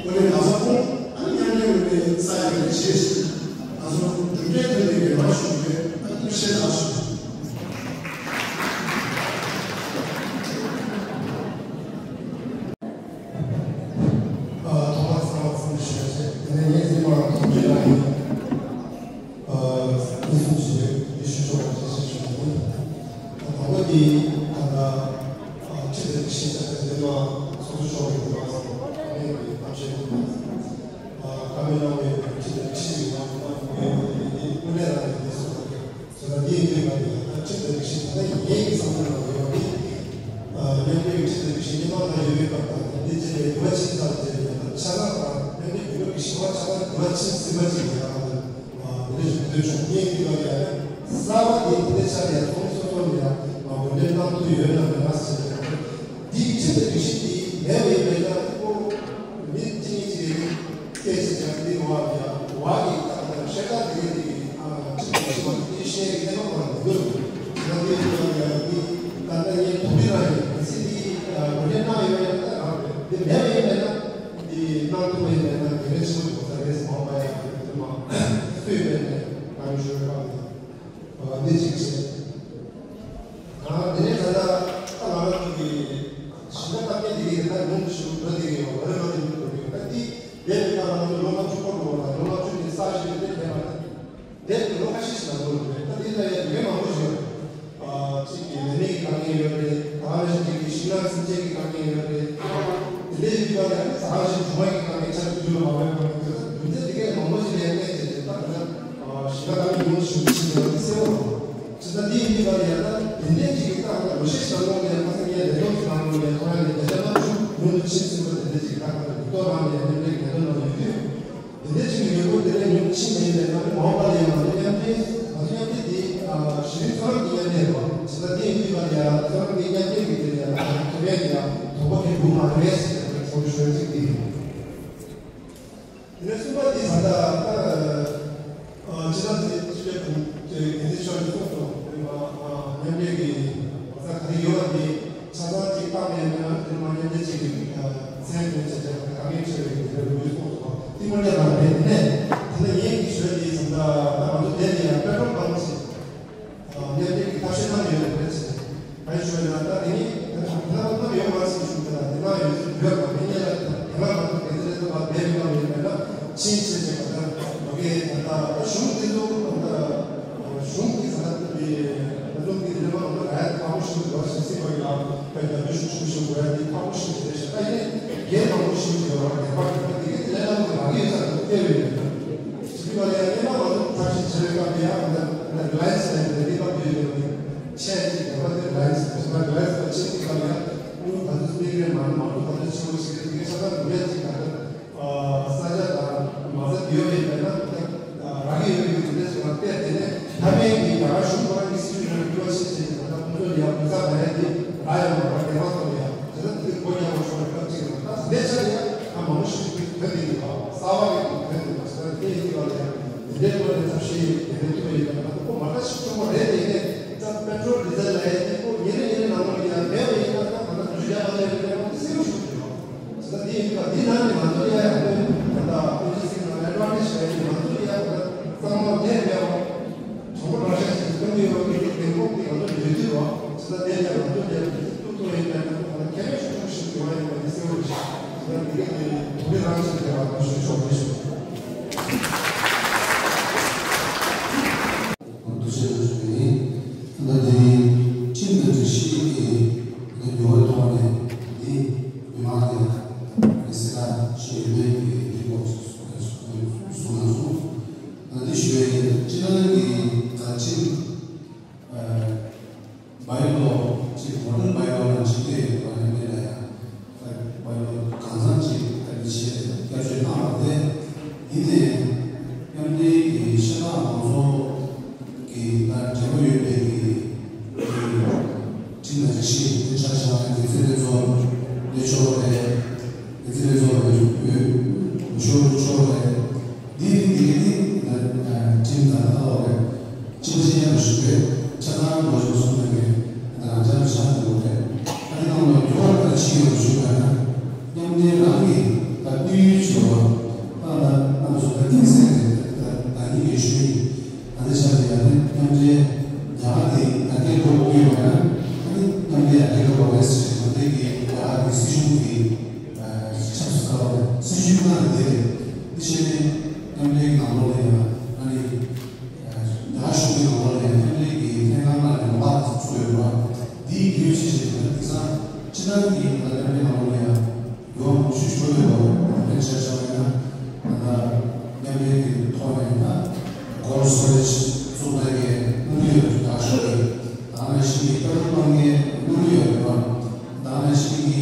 ཨོ་ལེ་ལག་ས་ཁོང་ཨ་ནི་མཉམ་འབྲེལ་ཡོད་པའི་ས་ཡོད་པའི་བྱེད་ཞིག་ང་ཚོ་གྲུབ་འབྲས་ཐོན་པའི་རེ་བ་ཞུ་རྒྱུ་ཨ་ཐུགས་རྗེ་ཆེ་ལགས་ཞུ། ཨ། ཐོག་མར་གསང་བ་འཚམས་འདྲི་ཞུ་ཡ་བྱས། དེ་ནས་ངས་འདི་མར་ཐུགས་རྗེ་གནང་ཡིན། ཨ། སྐུ་གཟུགས་ཀྱི་ཡེ་ཤུ་ཕྱོགས་ལ་རྒྱལ་སྲིད་ཞུ་ཡ་ཡིན། ཨ། དང་པོ་འདི་ད་ལྟ་ཨ་ཁྲི་དེ་ཤེས་བྱ་དེ་འདི་མ་ཚོགས་གཙོ་མཆོག་གིས་འདི་མ་སོང་ཨ་ནི་གནས་ཀྱི་གཏམ་བཤད་འདི་མ་སོང་། ཨ། བཀའ་མོལ་གནང་བའི་ཁྲི་དེ་ཁྲི་ཡི་མ་འདི་མ་འདི་མ་འདི་འདི་དངོས་གནས་རང་གི་འདི་སོང་བ་རེད། ཟེར་ན་འདི་ཡི་དུས་ང་ནི་ཡང་ད་ཁྲི་དེ་ཤེས་ད་ལྟ་ངའི་བསམ་བློ་ནང་ཡོད་པ་འདི། ཨ། མཉམ་འབྲེལ་གྱི་ཁྲི་དེ་ཤེས་ཉི་མ་ང་ཡོད་པའི་སྐབས་དང་འདི་རྗེས་ལས་འགྱུར་བ་ཕྱིན་ཚར་རྗེས་ལ་ཡང་ད་ཆ་ཚང་དང་མཉམ་འབྲེལ་རྒྱུ་ནོར་གྱི་ཞིང་བ་ཆ་ཚང་འགྱུར་བ་ཕྱིན་ཟིན་པ་ཅིག་ཡིན་ཡང་། འདི་འདྲ་ཞིག་འདོད་བྱུང་། ངས་འདི་ལ་ཡང་གསར་པ་འདི་འདི་འདྲ་ཆགས་ཡ་ཚོང་སོ་སོ་ནས་ཡང་ང་འགོ་འདྲེན་གནང་ཐུབ་ཡོད་ན་མེད་ན་ཟེར་ཡ། འདི་ཁྲིམས་དང་སྒྲིག་གཞི་འདི་མེད་པའི་མེད་ན་ཁོ་མི་གཅིག་གཉིས་ཀྱིས་སྐད་ཆ་རྒྱག་འདི་བ་ཡ་བ་གི་ད་ལྟ་ཤ་སྟག་འདི་ག་འདི་གི་ཁྲིམས་དང་སྒྲིག་གཞི་བ་འདི་བཤད་ཀྱི་གནས་བབ་མ་འདུག་ང་འདི་འདི་བ་ཡ་འདི་ད་ལྟ་ངས་ཐུགས་འདི་རང་ཡིན་ཚིག་འདི། མེད་པ་ཡིན་པས་ན་འདི་གནང་ཐུབ་པ་ཡིན་པས་ན་དགེ་མཚན་ཆེན་པོ་ཡོང་ས་རེད། མ་འོངས་པ་ཡང་དེ་མ་སུས་མེད་ནས་གང་ཞུ་བ་འདི་གཅིག་བྱས། ཨ་དེ་ནས་ད་ལྟ་ད་ང་རང་ཚོ་གི་ཞིང་ཁ་བཏབ་མཁན་དེ་གའི་ད་ཉུང་དུ་ཞུ་འགྲོ་དེ་གའི་ཡོད་རེད། ལོ་དེ་ཉུང་དུ་འགྲོ་གི་ཡོད། ད་འདི་དེ་ནས་ད་ང་ཚོ་ལོ་ལྔ་བཅུ་འཁོར་འགྲོ་བ་ལ་ལོ་ལྔ་བཅུ་ནས་ས་ཞིག་ལ་དེ་ཕེབས་པ་ད། དེབ་ཀྱི་ལོ་ཁ་ཤས་ཤིག་ལ་ལོ་རེད། ད་དེ་ལ་ཡང་དེ་གའི་མང་པོ་ཞིག་ཡོད་རེད། ཨ་གཅིག་གི་ལས་མེད་ཀྱི་དཀའ་ངལ་ཡོད་རེད། ད་ག་ནང་བཞིན་གཅིག་གི་ཤིང་ནགས་སྲིན་འབྱིན་གྱི་དཀའ་ངལ་ཡོད་རེད། དེ་འདྲའི་ཡིན་པ་ལ་ཡང་ད་ག་ནང་བཞིན་སྦྲུམ་མ་གི་དཀའ་ངལ་ཆགས་ཀྱི་འདུག་ལ་མ་འོས་པ་ཡོད་ཚེ་རྒྱུ་མཚན་དེ་གའི་མང་པོ་ཞིག་ལ་ཡང་གནས་བྱས་ཏེ་ད་ག་ནང་ཞིང་ཁ་དཀའ་ངལ་ཉུང་ཞིག་ཕྱིན་ཡོད་དེ་གསལ་པོ་རེད། བྱས་ཙང་འདི་ཡིན་དུས་ཀ་ལ་ཡང་ད་དེ་འདྲའི་གཅིག་གི་ད་ལོ་ཤས་ཤིག་ནང་ལོགས་ལ་ཡང་ཁ་སང་ངས་ལས་ཐོག་གི་ནང་ལོགས་ལ་ཡང་ཁོ་རང་ལ་བརྒྱ་ཆ་ལྔ་བཅུ་ཉུང་དུ་ཕྱིན་ཟིན་པ་དེ་འདྲའི་གཅིག་ད་ག་ལ་མི་ཐོག་ནང་ལ་ཡང་མཉམ་འབྲེལ་གྱི་ལས་དོན་ནང་ལ་ཡོད་དུས། དེ་འདྲ་ཅིག་ཡོད་སྐོར་དེ་ནས་ཉུང་ཕྱིན་པའི་ནང་མ་འོངས་པ་ལ་ཡང་ང་ཚོ་མཉམ་འབྲེལ་ང་ཚོ་མཉམ་འབྲེལ་དེ་གཞི་རིམ་གཙོ་རིམ་གྱི་མཉམ་འབྲེལ་རེད་བ། བྱས་ཙང་དེ་ཡིན་དུས་ཀ་ལ་ཡང་གཙོ་རིམ་གྱི་མཉམ་འབྲེལ་གྱི་དེ་ལ་ཡང་ང་ཚོ་ཁེ་ཕན་དེ་ཡང་དོགས་པ་གང་འདུག་མ་རེད་ཟེར་ཚོགས་ཞུ་ཚིག་དེ་ཡིན། དེ་ནས་གསུམ་པ་དེ་ད་ལྟ་ད་སྤྱི་བཏང་དེ་སྤྱི་པའི་གོང་དེ་འགན་འཛིན་མཆོག་ནས་གསུངས་སོང་། མཉམ་འབྲེལ་གྱི་ལོ་ཙཱ་ག་རེ་ཡོད་པ་དེ་ཆ་ཚང་གཅིག་བཏང་ནས་ཡང་དེ་མ་མཉམ་འབྲེལ་གཅིག་གི་མཚན་ཐོན་བྱས་བྱས་དཀའ་ངལ་འཕྲད་པའི་དེ་འདྲ་ཡོད་གསུངས་སོང་། དེ་མ་འདྲ་དང་རེད། དེ་ནས་དེ་ནས་ངེད་ཀྱི་ཞུ་བ་དེ་ཙམ་ད་ད་ང་ཚོ་དེ་ནས་ཡང་པེ་ཊོལ་པམ་ཞིག་མཉམ་འབྲེལ་གྱི་ཐབས་ཤེས་གནང་ཡོད་རེད་ཟེར། ག་རེ་ཞུ་བ་ཡིན་ན་ད་དེ་ནི་ད་ང་ཚོ་གནང་ཡོད་མ་ཟེར་ཞུ་གི་ད་དེ་གནང་ཡོད་ཟེར་ཡོད་པ་མིན་ཡ། ད་དེ་ང་ང་ཚོ་དེ་ཚོ་ལས་ཚོ་བ་བེད་མི་གནང་ཡོད་པས་ན་ཕྱིན་ཆད་ཅེས་པ་ད་ང་གི་ད་ད་གཞུང་དེ་ཚོ་ད་གཞུང་གི་ད་ད་དེ་ང་ཚོ་གི་ལས་མ་ང་ཚོ་ར་ཡ་ཁག་པོ་ཞིག་འདུག་ཟེར་སྲིད་པ་ཡིན་ལ་དཔེ་ད་བེད་ཤུགས་ཆེན་པོ་ཞིག་དགོས་ཡ་དེ་ཁག་པོ་ཞིག་རེད་ཤག་ད་ཡིན་ནའི་སྒེར་མང་པོ་ཞིག་ཡོད་ར་སྒེར་པ་གི་ད་དེ་གའི་དེ་ལས་ལམ་གི་མ་གི་ཡོད་ས་དེ་སྐྱེ་བའི་ཡོད་ད། ཞུས་པ་ལ་ཡང་སྔོན་མ་ང་ཚོ་ཐབས་ཤེས་བྱས་པའི་སྐབས་དེ་ཡང་ང་ཚོ་རི་ལ་ཡན་སི་ལ་ཡང་དེ་སྐབས་དེ་ཡོད་ནི་ཆེ་ཅིག་རེད་པ། དེ་རི་ལ་ཡན་སི་རེད་པ། རི་ལ་ཡན་སི་ལ་ཆེ་ཅིག་སྐབས་ཡང་ཨུ་ད་ཚོ་སྨན་རིན་མ་ནི་མ་གཏོགས་ད་ཚོ་ཆེ་བོ་ཞིག་རེད། དེ་གའི་ཆ་ཚང་དུ་ཡང་ཅིག་ད་ལྟ་ས་ཆ་དང་མ་རྩ་དེ་ཡོད་མེད་ཡིན་པ་ཡིན་ན་ད་རག་གི་ཡོད་མེད་ཀྱི་དེ་འདྲ་ཞིག་ལ་བལྟས། དེ་ནས་ད་ཕན་གྱི་རྒྱ་གར་གཞུང་ཁོ་རང་གི་སྲིད་ཇུས་ནང་འགྱུར་བ་ཕྱིན་བྱས་ནས་ད་ལྟ་ཁོང་ཚོ་ལ་ཡང་བུ་ཚ་མ་ཡ་དེ་རག་ཡོད་མ་རེད། རྒྱ་མ་གཏོང་ཡ་དེ་ལ་དེ་གོ་རྒྱ་མ་ཤོར་བའི་སྐབས་ཅིག་ལ་ད་དེ་འདྲའི་ཆ་ལ་ཡང་ད་མང་པོ་ཞིག་གིས་དོན་དེ་ཡིན་པ་གསར་བ་རེད། དོན་དེ་མ་ཟད་དེ་ཡིན་དུས་ལ་ཡང་དེ་འདྲའི་སྐོར་ལ་ཐབས་ཤེས་ཡོད་དེ་འདྲའི་ཐུབ་པ་ཡིན་པ་ན་ཁོ་མ་ལྟ་ཞིག་ཆུང་བ་རེད། དེ་ནས་ད་པེ་ཊྲོལ་ཌི་ཟེལ་ལ་ཡང་དེ་ཁོ་ཉིན་རེ་ཉིན་རེ་ནང་ལོགས་ལ་ཡང་མེད་པ་ཡིན་ན་ད་ང་ཚོ་དུས་རྒྱ་མ་ལས་རེད་ལས་ཁོ་དེ་སེལ་ཞིག་ཡོད། ད་དེ་ཡིན་དུས་ལ་དེ་ནང་ནས་ང་ཚོ་ལ་ཡང་ཡང་དཔེ་ད་ལྟ་ཨེ་ཇེན་སི་ནང་ལ་ཨེ་ཌི་ཝན་ཊེ་ཇི་ལ་ཡང་ང་ཚོ་ལ་ཡང་ད་གཙང་མ་ལས་མེད་པ། གྲངས་འབོར་རང་བཞིན་ཞིག་སྟོན་གྱི་ཡོད་པ་གི་དེ་གོ་དེ་ང་ཚོ་ལ་ཡོད་དུས་རོགས་ད་དེ་ལ་ང་ཚོ་ལ་ཡང་ཏུག་ཏུག་ཡིན་པའི་ང་ཚོ་ཁ་ལ་ཁྱད་ལས་ཤུགས་ཆུང་ཞིག་ཡོང་བ་ཡིན་པ་དེ་གསལ་བོ་རེད། ད་དེ་ག་དེ་དོ་རི་རང་ཞིག་དེ་བ་ང་ཞུ་ཆོག་རེད་ཞུ། ཐུགས་རྗེ་ཆེ་ཞུ་ཡིན། ད་དེ་ཁྲིམས་དང་སྒྲིག་གཞི་གི་འགྱུར་བ་ཐོག་ནས་དེ་མི་མང་གི་ལ་སེ་ལ་ཞེས་ཡོད་མེད་ཀྱི་དེ་སྐོར་གསུངས་གནང་སོང་། ད་འདི་ཞུ་ཡ་ཡིན། སྤྱི་བཏང་གི་ད་ཁྲིམས་བའི་ལོ་ཅིག་མོ་ཌརན་བའི་ལོ་ལ་ཇི་འདྲ་ཡོད་པ་ཡིན་མིན་ལ་ཡང་བའི་ལོ་གང་འཚམ་ཅིག་ད་འདི་བྱས་ཏེ་བསྐྱར་བཅོས་གནང་བ་རེད། ཡིན་ནའི་མཉམ་འབྲེལ་གྱི་ཤ་ཁྲག་མང་ཚོགས་ཀྱི་ད་འབྲེལ་བ་ཡོད་པའི་གི་ཁྲིམས་དང་སྒྲིག་གཞི་དེ་ཆ་བཞག་ན་འགན་འཛིན་ལྷན་ཚོགས་ལས་ཆོག་རེད། འགན་འཛིན་ལྷན་ཚོགས་ལས་ཆོག་རེད། འདི་འདི་འདི་འདི་ཁྲིམས་དང་ལྟ་བ་རེད། ཅི་མ་ཅི་ཡང་ཞུ་བས་ཆ་ཚང་ལོ་ཆུང་སོང་ནས་ངས་རང་ཅག་ལ་བཞག་འདུག་རེད། ཨ་ནི་ནང་ལ་འགྱུར་བ་ད་ཅི་ཡང་ཞུ་བས་ན་མཉམ་འབྲེལ་རང་གི་ད་དམིགས་ཡུལ་བྱེད་པ་ད་ད་རྣམ་པ་ཚོ་ད་དམིགས་བསལ་རེད། ད་ད་ནི་ངས་ཞུ་ཡིན། ཨ་ནི་ཆ་དེ་ཡང་ནི་མཉམ་འབྲེལ་རྒྱ་གར་དེ་ཡར་རྒྱས་འགྲོ་དགོས་པ་ཡང་ཨ་ནི་མཉམ་འབྲེལ་ཡར་རྒྱས་འགྲོ་དགོས་རེད་ཟེར་ནས་ང་ཚོའི་གི་རྒྱ་གར་གི་སྲིད་གཞུང་གི་ཆབ་སྲིད་ལྟ་བ་སྲིད་ཇུས་ཁོ་ན་ལ་བསྡད་རེད། དེ་བྱས་ནས་མཉམ་འབྲེལ་གྱི་ནང་ལོགས་ལ་ཡང་ཨ་ནི་རྒྱ་གཞུང་གི་ནང་ལོགས་ལ་ཡང་མཉམ་འབྲེལ་གྱི་ལྷན་ཁང་ཁག་ལ་ཡང་ལམ་ཁ་ཚུགས་ཡོད་པ་འདིའི་རྒྱུ་ཆེ་ཆེ་དེ་ནི་དེང་སང་སྤྱི་བཏང་གི་ང་མཉམ་འབྲེལ་ནང་ལོགས་ལ་ཡང་ཡོང་ཞུ་ཞུ་ཡོད་པ་ཕན་ཆེར་བྱ་བ་ཡིན་ན་ང་མཉམ་འབྲེལ་གྱི་ཐོག་ནས་ཡིན་ན་ཀོལ་སི་ཊོ་རེཇ་བཙུགས་གནང་མཁན་གནང་གི་ཡོད་རྒྱ་གཞུང་གི་ད་ནང་བཞིན་གྱི་ཀ་ལོ་སྤང་མཁན་གནང་གི་ཡོད་རེད་པ། ད་ནང་བཞིན་གྱི་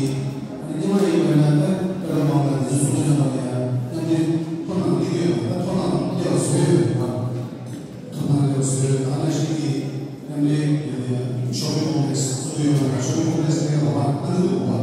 ཨ་ནི་སྔོན་མ་ཡིན་པ་ཡིན་ན་ད་ཀ་ལོ་སྤང་མཁན་འདི་ཚོ་སྲུང་སྐྱོབ་གནང་ཡ་མཉམ་འབྲེལ་ཐོབ་ཐང་སླེབས་ཀྱི་ཡོད་པ། ད་ཐོབ་ཐང་སླེབས་པ་བཟོས་ཡོད་རེད་པ། ཐོབ་ཐང་སླེབས་པ་བཟོས་ཡོད། ད་ནང་བཞིན་གྱི་མཉམ་འབྲེལ་ཤོ་པིང་ཀོམ་པི་ལེགས་སི་བཙུགས་ཀྱི་ཡོད་པ། ཤོ་པིང་ཀོམ་པི་ལེགས་སི་དེ་ག་ལ་བ་ཨ་ནི་འདུག་པ།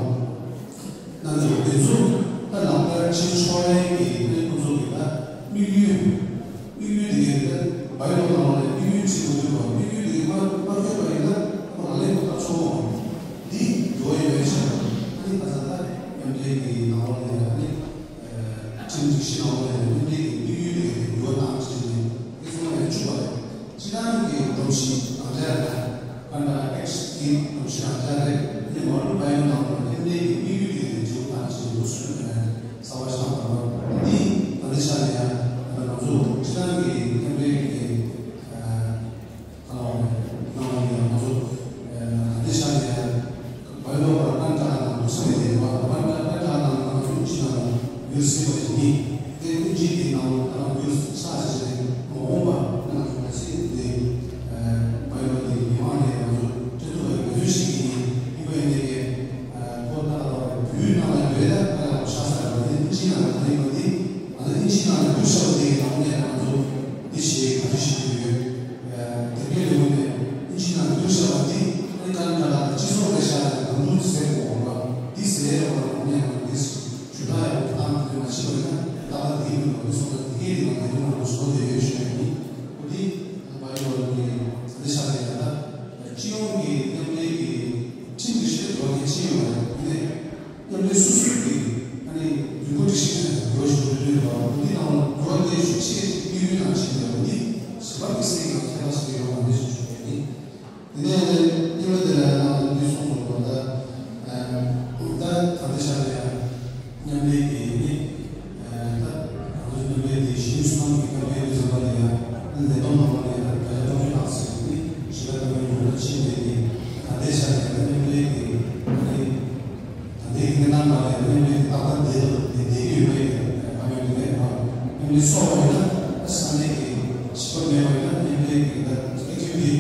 རྒྱུ་སྲིད་པ་ཞིག་ཡིན། དེ་ཨིན་ཇི་དེའི་ནང་ལ་ད་རུང་རྒྱུ་ཆགས་བྱས་ནས་མ་འོངས་པ་ང་ཚོ་གལ་སྲིད་དེ་མ་ཡོང་བ་དེ་མི་མང་ནས་ང་ཚོ་སྤྲད་ཐུབ་པའི་འགན་འཛུལ་ཞིག་ཡིན། ཡིན་པ་ཡིན་ནའི་ཁོ་ད་ལ་བོད་ནང་ལ་ཡོད་ད་ད་ལ་ཆགས་ས་རེད་པ། དེ་ཨིན་ཇི་ནང་ལ་ད་ཡིན་པ་དེ་ང་ཚོ་ཨིན་ཇི་ནང་ལ་རྒྱུ་ཆགས་པ་དེ་ཡིན་ནའི་ང་ཚོ་དེ་ཞེས་ག་ཚོད་ཞིག་ཡོད། དེ་གའི་ལེའུ་ནས་ཨིན་ཇི་ནང་རྒྱུ་ཆགས་པ་དེ་ཨེ་ཀ་ནི་ཀ་ལ་སྤྱི་ཚོགས་ལས་ཤ་ལ་ནང་འཁྲུག་ཟེར་དགོས་པ་དེ་ཟེར་བ་ནང་ནས་ང་ཚོ་དེ། ཞུ་དག་ཡག་པོ་བཏང་དེ་མ་ཤེས་པ་ཡིན་ན་ཏག་ཏག་དེའི་མི་འདུག་དེ་སོང་ཙང་དེ་གའི་དེ་ནང་དེ་ནང་བཟོ་བསྡད་ཡོད་ཞུ་ཡ་ཡིན། ཨོ་དེ་བ་ཡོ་བ་དེ་དེ་ཆགས་ཡ་ད་སྤྱི་ཡོངས་ཀྱི་མཉམ་འབྲེལ་གྱི་ཁྲིམས་ཀྱི་ཤེས་འགྲོ་གི་ཕྱི་ཡོང་བ་ཡིན་ནས་མཉམ་འབྲེལ་སོ་སོའི་གི་ཨ་ནི་འདུན་པ་སྒྲིག་གཞི་ཡོད་ཞུ་འདུན་པ་ཨོ་དེ་ནང་འགྲོ་བ་དེ་ཞུ་ཆེས་དམིགས་ཡུལ་ནང་བྱེད་ཡོད་པ་དེ་ཞིབ་པ་གི་སེམས་ནང་ཁྱད་པར་ཞིག་ཡོང་བ་ནི་ཞུ་ཡ་ཡིན། དེ་ནས་གཉིས་པ་དེ་ལ་ནང་དུ་འདི་གསུངས་སོང་བ་ད། ད་ད་ལྟ་ཆ་ལ་ཡང་མཉམ་འབྲེལ་གྱི་ནི། ད་ང་ཚོའི་མཉམ་འབྲེལ་དེ་གཞི་རིམ་སུ་ནང་གི་སྐབས་དེ་དུས་ཙམ་པ་ལ་ཡང་ལས་དོན་ནང་ལ་ཡང་བརྒྱ་ཆ་སྟོང་ཕྲག་ཟེར་ནི་གཞི་ལ་བཏང་བའི་ལུང་ལ་ཕྱིན་པའི་གི་ད་ལྟའི་ཆ་ལ་ཡང་མཉམ་འབྲེལ་གྱི་ནི། ད་ལྟའི་གནས་སྟངས་ལ་ཡང་མཉམ་འབྲེལ་ཏག་ཏག་བསྡད་ཡོད་པའི་ཨ་མི་རི་ཀའི་ནང་མཉམ་འབྲེལ་ཚོགས་པ་ཡིན་ན་ས་གནས་ཀྱི་ཞིབ་པ་མེད་པ་ཡིན་ན་མཉམ་འབྲེལ་གྱི་ད་ཨེག་ཊི་བི་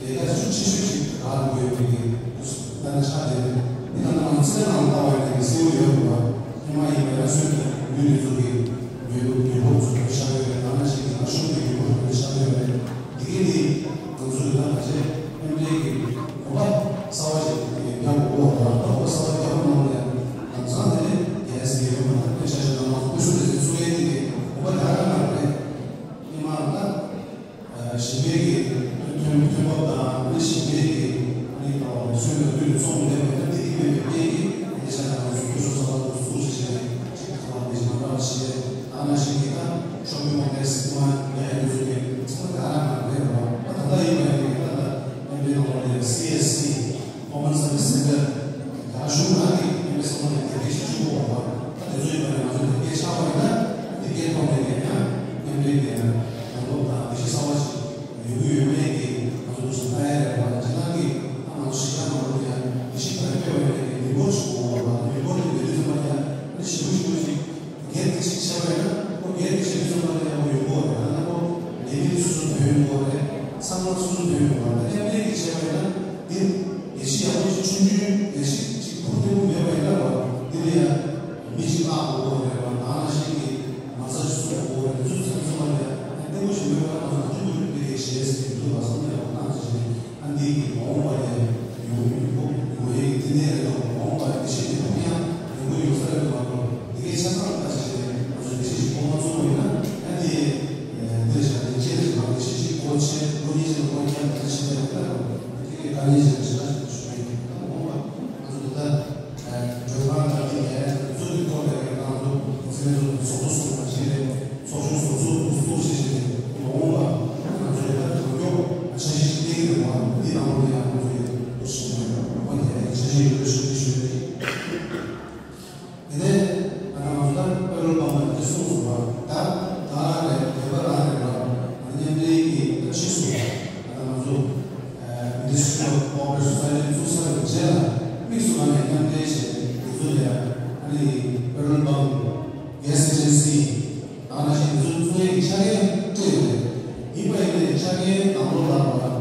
ཊི་ལས་ཀ་ཤུགས་ཆེ་ཤོས་ཤིག་རག་དགོས་ཡོད་པའི་ལྟ་ན་ཆགས་བསྡད་འདི་ལྟ་ན་ང་ཚོ་ཚེ་རིང་ལགས་ལྟ་བ་ཡིན་ན་གསལ་པོ་ཡོད་རེད་པ། ཧི་མ་ཡིན་པ་ཡང་སོས་ཀྱི་ཡུལ་དེ་ཚོ་གི་ཡུལ་ལུགས་ཡུལ་སྐོར་ཚོ་གི་ཤར་ཡོད་རེད། ད་ནང་བཞིན་གྱི་ང་ཤོག་གི་ཡུལ་སྐོར་ཚོ་གི་ཤར་ཡོད་རེད། དེ་གས་ནི་ང་ཚོ་ཡོད་ན་ང་ཚོའི་མཉམ་འབྲེལ་གྱི་གོམ་པ་གསར་བ་ཞིག་རྒྱག་དགོས་པ་དང་གོམ་པ་གསར་བ་རྒྱག་པ་ནང་ལ་ཡང་ལམ་སང་དེ་ནས་རྒྱལ་སྲིད་ཡོད་མ་ཐག་པའི་ཆ་ཤས་དང་ང་ཚོ་སྐུ་གཟུགས་དེ་ཚོའི་འཚོ་ཡས་དེ་གས་གོམ་པ་རྒྱག་ག་མ་རེད། ཉི་མ་ལ། ཞིང་པའི་གི་ཐོན་ཐོན་འབབ་དང་ཨ་ནི་ཞིང་པའི་གི་ཨ་ནི་ཚོན་དང་དུས་ཚོང་ལས་པ་ཡང་དེ་གི་མེད་པའི་རྐྱེན་གྱིས་ཨ་ནི་ཆ་ནང་སུ་སྐུ་གཟུགས་གསར་པ་དང་སུ་ཞིག་ཞིག་ཅིག་ཁ་ལག་དེ་ཞིག་མ་འདྲ་བ་ཞིག་ད་ནང་བཞིན་གྱི་ད་ཤོ་པིང་མོལ་དེ་སི་མ་ཡ་ཡི་ཚོ་གི་ཚང་མ་ད་རང་རང་རེད་རོ། ད་ད་ལྟ་ཡིན་པ་ཡིན་གྱི་ད་ལྟ་མཉམ་འབྲེལ་ནང་ལོགས་ལ་སི་ཨེས་སི་Common Service Center ད་གཞུང་ནང་གི་མཉམ་འབྲེལ་ཚང་མ་ལ་དེ་གའི་ཞིག་ཞུ་དགོས་པ་ད་དེ་ཚོ་ཡིན་པ་ནས་ང་ཚོ་དེ་གའི་ཆགས་པ་ཡིན་ན་དེ་གའི་ཐོག་ནས་ཀྱང་ཡང་མཉམ་འབྲེལ་གྱི་ཡང་ལོག་དང་དེ་ཤེས་གསར་བ་ཞིག་ཡོད་ཀྱི་ཡོད་མེད་ཀྱི་ང་ཚོ་ཞིག་ལྟ་ཡ་རེད་བ། ཇི་ལྟར་གྱི་ང་ཚོ་ཞིག་ལྟ་མ་ལོག་ཡང་མི་ཤེས་པ་སྤེལ་བ་ཡོད་ཀྱི་མི་འབོར་ཞིག་དགོས་པ་མི་འབོར་དེ་མེད་དུས་ཙམ་པ་ཡང་ཞིབ་པོ་ཞིབ་པོ་ཞིག་སྒེར་གྱི་ཞིག་བྱས་པ་ཡིན་ན་ཁོ་སྒེར་གྱི་བྱས་དུས་ཙམ་པ་ལ་ཡང་ཁོ་ཡོང་གི་ཡོད་རེད། ཡང་ན་ཁོ་ལས་མི་སོ་སོ་ཐོན་ཡོང་གི་ཡོད་རེད། ཚང་མ་སོ་སོ་ཐོན་ཡོང་གི་ཡོད་རེད། མཉམ་འབྲེལ་གྱི་བྱས་པ་ཡིན་ན་དེ་ལས་གཞི་ཡག་པོ་ཞིག་ཆུང་ཆུང་ལས་གཞི་ཅིག་ཁུར་ཐེངས་པོ་མེད་པ་ཡིན་ན་རོ། འདི་ལ་ཡང་མི་གཅིག་མངགས་དགོས་ཀྱི་རེད་བ། ནང་ལ་ཞིག་གིས་མ་རྩ་ཞིག་བཙུགས་དགོས་ཀྱི་རེད། དེ་ཚོ་ཚང་ཚང་མ་ལ་ཡང་བརྟན་པོ་ཞིག་མེད་པ་ལ་ང་ཚོ་ང་ཚོ་འདི་འདི་གའི་གཞས་ཟེར་གྱི་འདུག་བ། བསམ་བློ་ཡག་པོ་བཏང་ཞིག་བྱས་ནས་ཨ་འདི་གི་མ་འོངས་པ་ལ་ཡང་ཡོང་ཡོང་སྒོ་ཡོང་ཡས་ཀྱི་འདི་ནས་རེད་དོ། མ་འོངས་པ་ལ་འདི་ཞིག་གི་ཕུགས་ཡང་ཡོང་གི་ཡོད་ས་རེད་འདུག་མ་གཏོགས་འདི་གའི་ཆ་ཚང་ལ་ལྟ་ཞིག་བྱས་ནས་ང་ཚོ་འདི་ཞིག་གི་ཕུགས་མ་བཙུགས་པ་ཡིན་ན་ཨ་འདི་འདི་ལ་བཞག་ནས་ཁྱེད་ཀྱི་ང་འདི་ཞིག་གི་སྒོ་ཕྱེ་ལོ་གཉིས་ཀྱི་སྒོ་ཁྱེར་འདི་ཞིག་བྱས་ནས་ལྟ་རོགས། དེ་གའི་དཀའ་ངལ་ཞིག་རེད་ཤག་ཞུ་ཡ་ཡིན། ད་མ་འོངས་པ་ང་ཚོ་འདི་ལྟ། གྲོས་ཁང་དང་དེ་ནས་ཚོགས་འདུའི་ཐོག་ལ་ཡང་ང་ཚོ་ཚེ་རིང་ཚོ་ཚོགས་གཙོ་གསུམ་དང་བཅས་ཏེ་ཚོགས་ཆུང་སོ་སོ་སོ་སོ་ཞེས་བྱས་ཏེ་མ་འོངས་པ་ང་ཚོས་ད་གང་མགྱོགས་འཆར་གཞི་ཞིག་བཏིང་གི་འདུག་པ། འདི་ནང་ལོགས་ལ་ཡང་ང་ཚོ་ཡོད་འདུག་ཞེས་ནས་འོ་དེ་འཆར་གཞི་ཡོད་འདུག་ཞེས་ཞུས་ཏེ། དེ་ནས་ད་ལྟ་ང་ཚོ་ད་པེ་རོལ་པམ་ལ་འདི་གསུངས་སོང་བ། ད་ད་རང་རེད། བོད་པ་རང་རེད་བ། མཉམ་འབྲེལ་གྱི་ད་ཕྱིས་སུ་ད་ལྟ་ང་ཚོ་Ministry of Corporate Society བཙུགས་ཚར་བའི་རྗེས་ལ་དམིགས་སུ་བཀར་ནས་མཉམ་འབྲེལ་བྱས་ཏེ་དེ་ཚོ་ལ་ཨ་ནི་པེ་རོལ་པམ་གྷེ་སི་ཨེ་ཇེན་སི་ད་ནང་བཞིན་དེ་ཚོ་བཙུགས་ཡས་ཀྱི་ཆ་རྐྱེན་སྤྲད་ཡོད་རེད། ཡིན་པ་ཡིན་ནའི་ཆ་རྐྱེན་ནང་ལོགས་ལ་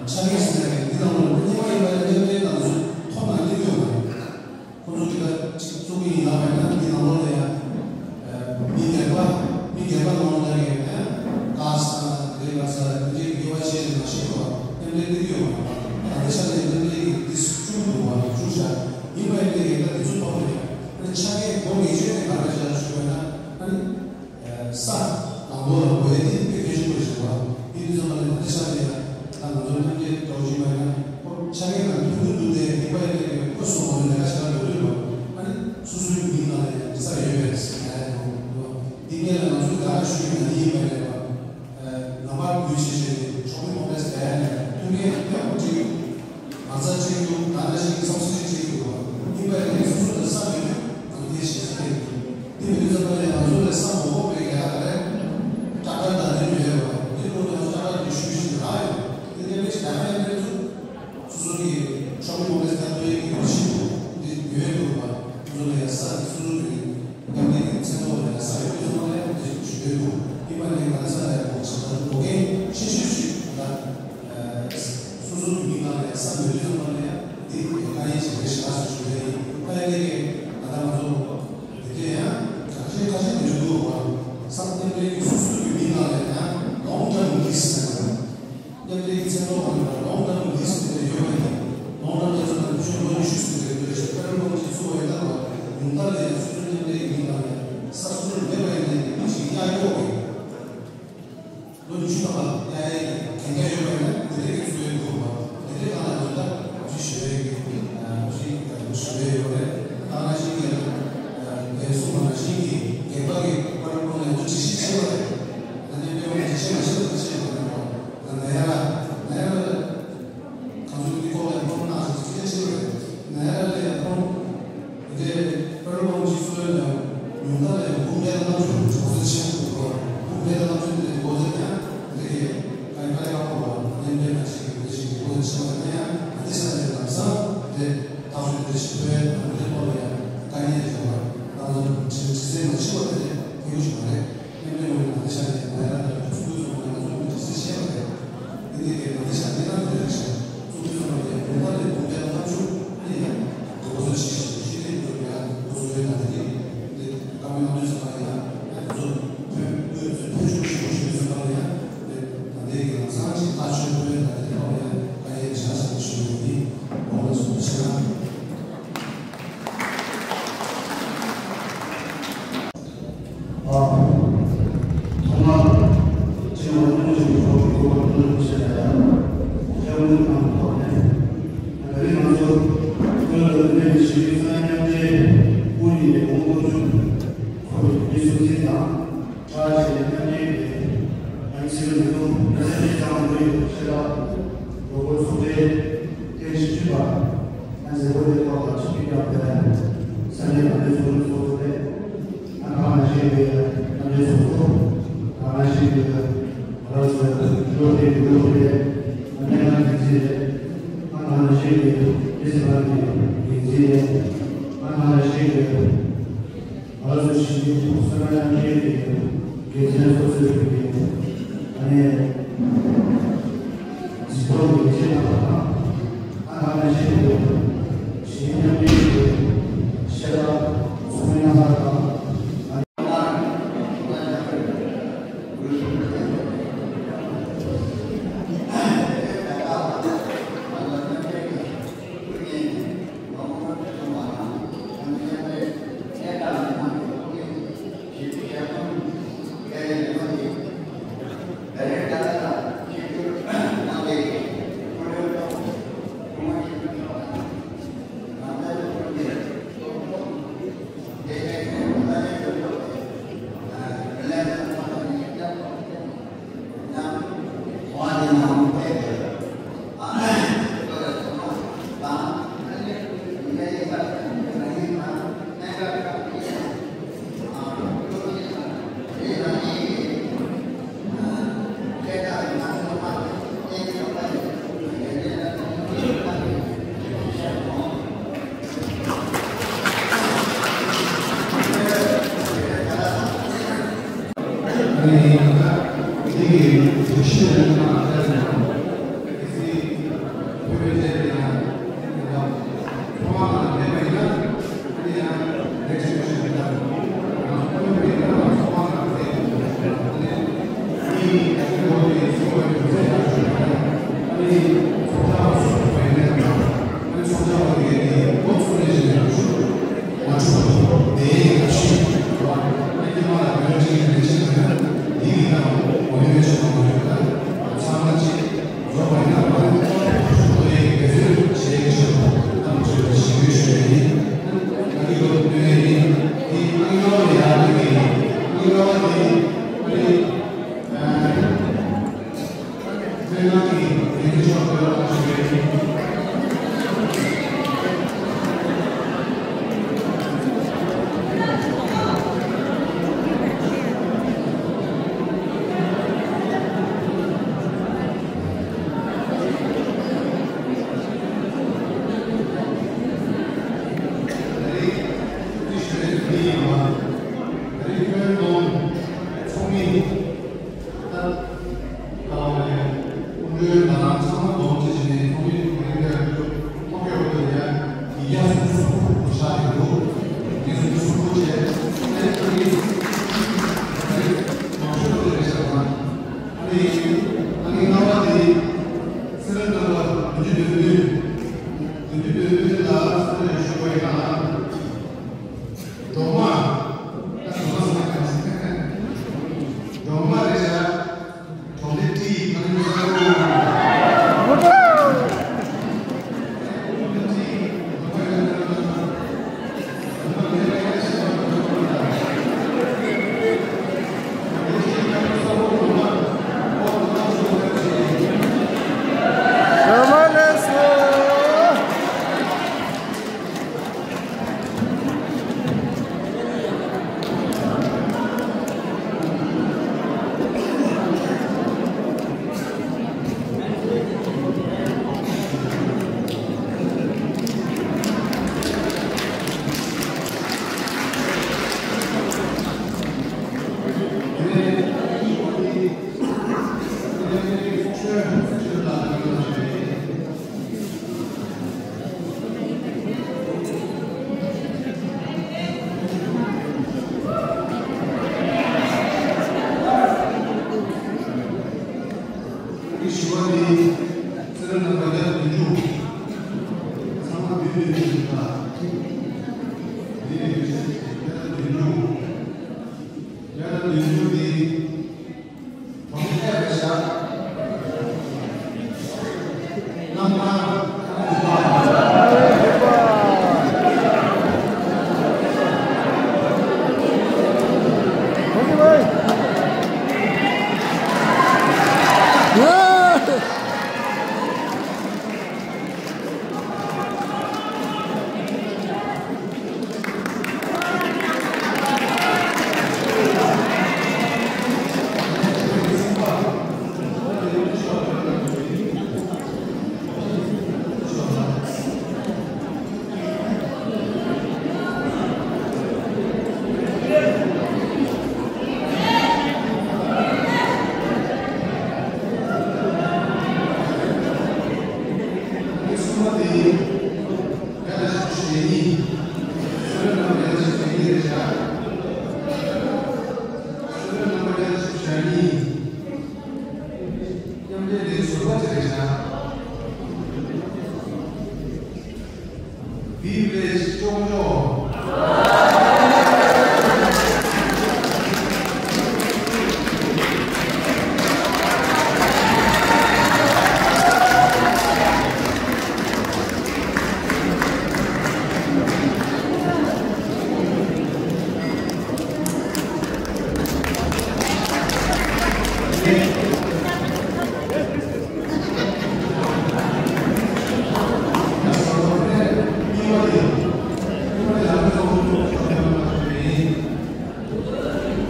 ཆ་རྐྱེན་ཟེར་ཡག་གི་འདི་ནང་ལོགས་ལ་སྔོན་མ་ཡིན་པ་ཡིན་ན་མཉམ་འབྲེལ་དང་དེ་ཚོ་ཐོབ་ན་སླེབས་ཡོད་མ་རེད། ཁོ་ཚོ་གི་ད་ཅིག་བཙུགས་ཀྱི་ཡིན་ལབ་པ་ཡིན་ན་འདི་ནང་ལོགས་ལ་ཡང་མི་སྒེར་པ་མི་སྒེར་པ་ནང་ལོགས་ལ་ཡང་ཀ་ས་དང་དེ་ག་ས་དེ་འདྲའི་དགེ་བ་ཆེ་ཞིག་མ་ཤེས་པ་མཉམ་འབྲེལ་སླེབས་ཡོད་མ་རེད། ད་ལྟ་ཆ་ནས་མཉམ་འབྲེལ་གྱི་འདི་བཅུག་འདུག་བ་བཅུག་བཞག་ཡིན་པ་ཡིན་ཏེ་ཡིན་ན་དེ་ཚོ་ཐོབ་ནས་ཆ་རྐྱེན་སྒོ་ངེས་ཅན་དེ་ག་འདྲ་ཞིག་ཞུ་བ་ན་ཨ་ནི། ས་དང་པོ་ལ་དགོས་ཡས་དེ་དཔེ་གལ་ཆེན་པོ་ཞིག་རེད་བ། དེ་དུས་ཙམ་པ་ལ་ད་ཆ་ལ་ཡང་ད་ང་ཚོ་མཉམ་འབྲེལ་འགྲོ་བཞིན་པ་ཡིན་ན་ཁོ་ཆ་རྐྱེན་དང་མཐུན་གྱི་འདུག་སྟེ་ཡིན་པ་ཡིན་ཏེ་ཁོ་སོང་བ་ལས་ཀ་བྱེད་ན་འགྲོ་དུས་རེད་བ། ཨ་ནི་སོ་སོའི་མིང་ནང་ལ་ས་ཡོད་པའི་ས་ཡ་ཡོད་འདུག་འདི་གཉིས་ལ་ང་ཚོས་ད་ག་ཞུས་ཡིན་ན་ནི་ཡིན་པ་རེད་བ། ནམ་བར་འགུལ་བྱེད་བྱས་ནས་ཆོག་མི་ཁོ་ནས་བསྡད་ནས་མཐུན་རྐྱེན་ཡག་པོ་སྤྲད་ཀྱི་འདུག་མ་རྩ་སྤྲད་ཀྱི་འདུག་ད་ལྟ་ཞིག་གི་སོགས་སུ་ཞིག་བྱེད་ཀྱི་འདུག་མིན་པ་ཡིན་ན་སོ་སོ་ལ་ས་མེད་དུས་ང་ཚོ་དེ་ཞིག་སྤྲད་ཀྱི་འདུག་དེ་མི་དུས་ཙམ་པ་ལ་ཡང་ང་ཚོ་ལ་ས་མ་དགོས་པའི་ཡག་ག་རེད། ད་ལྟ་ཡང་དགུང་གྲངས་ལྔ་བཅུ་འགོ་ཚུགས་ཆེན་པོ་འདུག་དགུང་གྲངས་ལྔ་བཅུ་འདི་འགོ་ཚུགས་ཀྱང་འདི་གའི་ཀའི་ཀ་ལེ་ཀ་ཁོ་ལ་གནས་འབྲེལ་ན་ཅིག་གི་འདི་ཞིག་འགོ་ཚུགས་ཆེན་པོ་ཡང་ང་འདི་ས་ནས་ལམ་སང་འདི་ཐག་གཅོད་འདི་ཞིག་ཐོན་ཡང་འདི་ཐོག་ལ་ཡང་དཀའ་ངལ་ཡོད་པ་ད་ལོ་དྲི་དྲི་སེ་མ་ཆེ་བ་དེ་ཐེ་གུ་ཞིག་མ་རེད། མཉམ་འབྲེལ་ངོས་ནས་ང་ཚོ་ཆ་ནས་ང་ཡ་ད་ལྟ་ཚོགས་འདུ་ཚོགས་ནས་ང་ཚོ་མི་གྲི་སེ་བྱས་པ་རེད། འདི་འདི་གའི་ང་ཚོ་ཆ་ནས་ད་འདི་རེད་ཤག་ཚོགས་འདུ་ཚོགས་ནས་ཡང་ལུང་པ་ལས་དགུང་གྲངས་ལྔ་བཅུ་ཨ་ནི་ཡང་དགོས་པ་ཚོ་ཆེ་ཞིང་ཤེས་རིག་ཚོ་ཡང་དགོས་པ་ཚོ་ཡོད་ན་འདི་འདི་བཀའ་མོལ་གནང་དུས་ཙམ་པ་ཡང་ང་ཚོ་ཕན་ཕན་ཕན་ཕྱུག་ཞིག་ཞུ་ཙམ་པ་ཡང་འདི་ད་ལྟའི་གི་ལམ་སང་ཅིག་ཐག་ཆོད་པོ་ཡོད་ན་འདི་ཐོག་ཡང་ཨ་ནི་ཡང་བྱ་ཞིག་ཞུ་ཡོད་འདི་འོག་ལ་ཚོགས་འདུ་ཆེ་ན། ཨ། ཐོག་མར་སྤྱི་ནོར་ཀུན་གྱི་མཆོག་གི་སྐུ་པར་སྟོན་ཞུ་ཞུ་ཡ་ཡང་སྐྱབས་མགོན་ཁང་ཐོག་ནས་ད་རེས་ང་ཚོ་ཀུན་ལ་ལུས་ནས་ཞི་བའི་གསང་སྙིང་རྗེ་སྐུ་ཉིད་ནས་འོང་དགོས་བྱུང་ཁོ་མི་སུ་འཛིན་དང་། བཀྲ་ཤིས་མཉམ་འབྲེལ་ལས། ཨ་ནི་ཕྱི་ལོ་ཉིས་སྟོང་ཉི་ཤུ་རྩ་གཉིས་ལོའི་ཕྱི་ཟླ་དྲུག་པའི་ཚོགས་འདུའི་ཐེངས་བཞི་བཅུ་པ། ཨ་ནི་མཛད་སྒོ་དེ་ཐོག་ལ་ཆིབས་བསྒྱུར་གནང་བའི་ས་གནས་མཉམ་འབྲེལ་ཚོགས་འདུའི་ཚོགས་གཙོ་རེད། ཨ་ནི་ད་ག་ནང་བཞིན་གྱི་མཉམ་འབྲེལ་ཚོགས་གཙོ། ད་ག་ནང་བཞིན་གྱི་ང་རང་ཚོའི་ལོ་དེའི་ལོ་དེའི་སྨན་ཁང་འགན་འཛིན་རེད། ཨ་ནི་ད་ག་ནང་བཞིན་གྱི་མི་སེར་ཁང་གི་འགན་འཛིན་རེད། ཨ་ནི་ད་ག་ནང་བཞིན་གྱི། ང་ཚོ་ཞི་བདེ་ཐོག་གསར་པ་མཉམ་འབྲེལ་གྱི་འགན་འཛིན་ཚོ་ཚོས་ཀྱི་ཨ་ནི་འཛིན་སྐྱོང་གི་འགན་འཛིན་གནང་བ་དང་། ཨ་ནང་བཞིན་གྱི་ཞི་བདེ་མཉམ་འབྲེལ་གྱི་ཤེས་རབ་ཚོགས་མི་རྣམ་པ་དང་།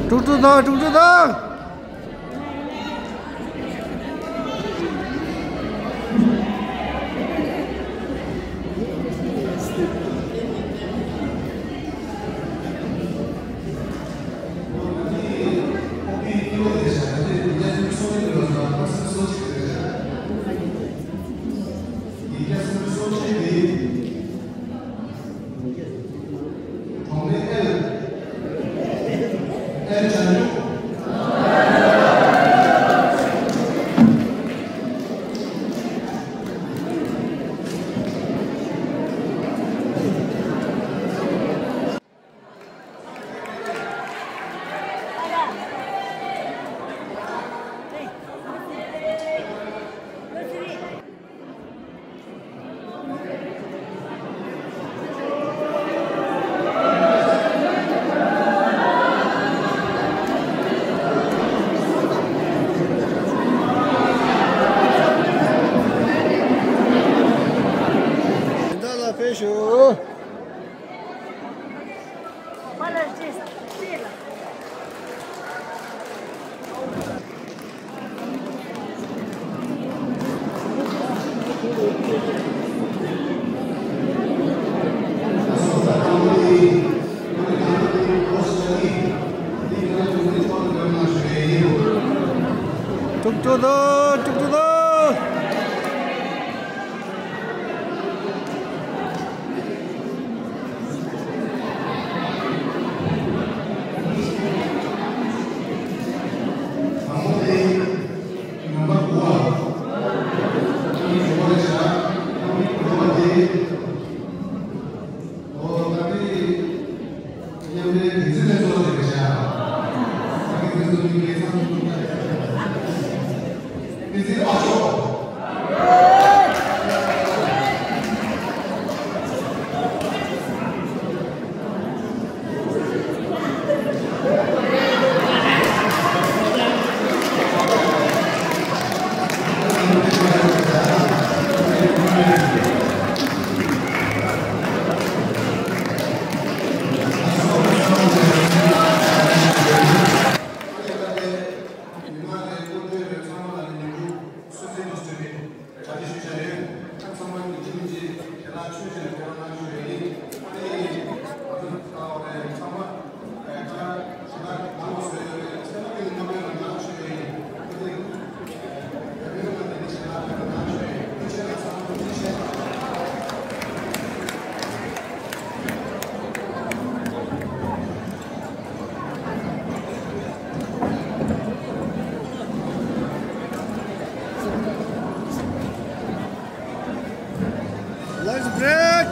དཀྲུག་དཀྲུག་དང་། དཀྲུག་དཀྲུག་དང་། ཏུག་ཏུག་ཏུ། ཏུག་ཏུག་ཏུ། Lunch break.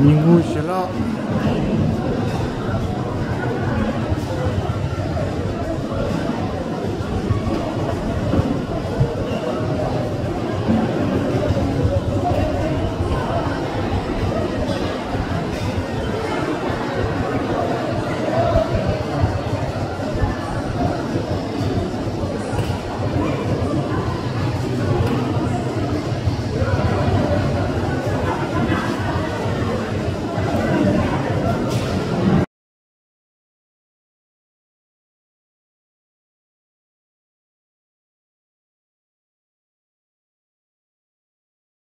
ཉིན་གུང་ཞལ་ལག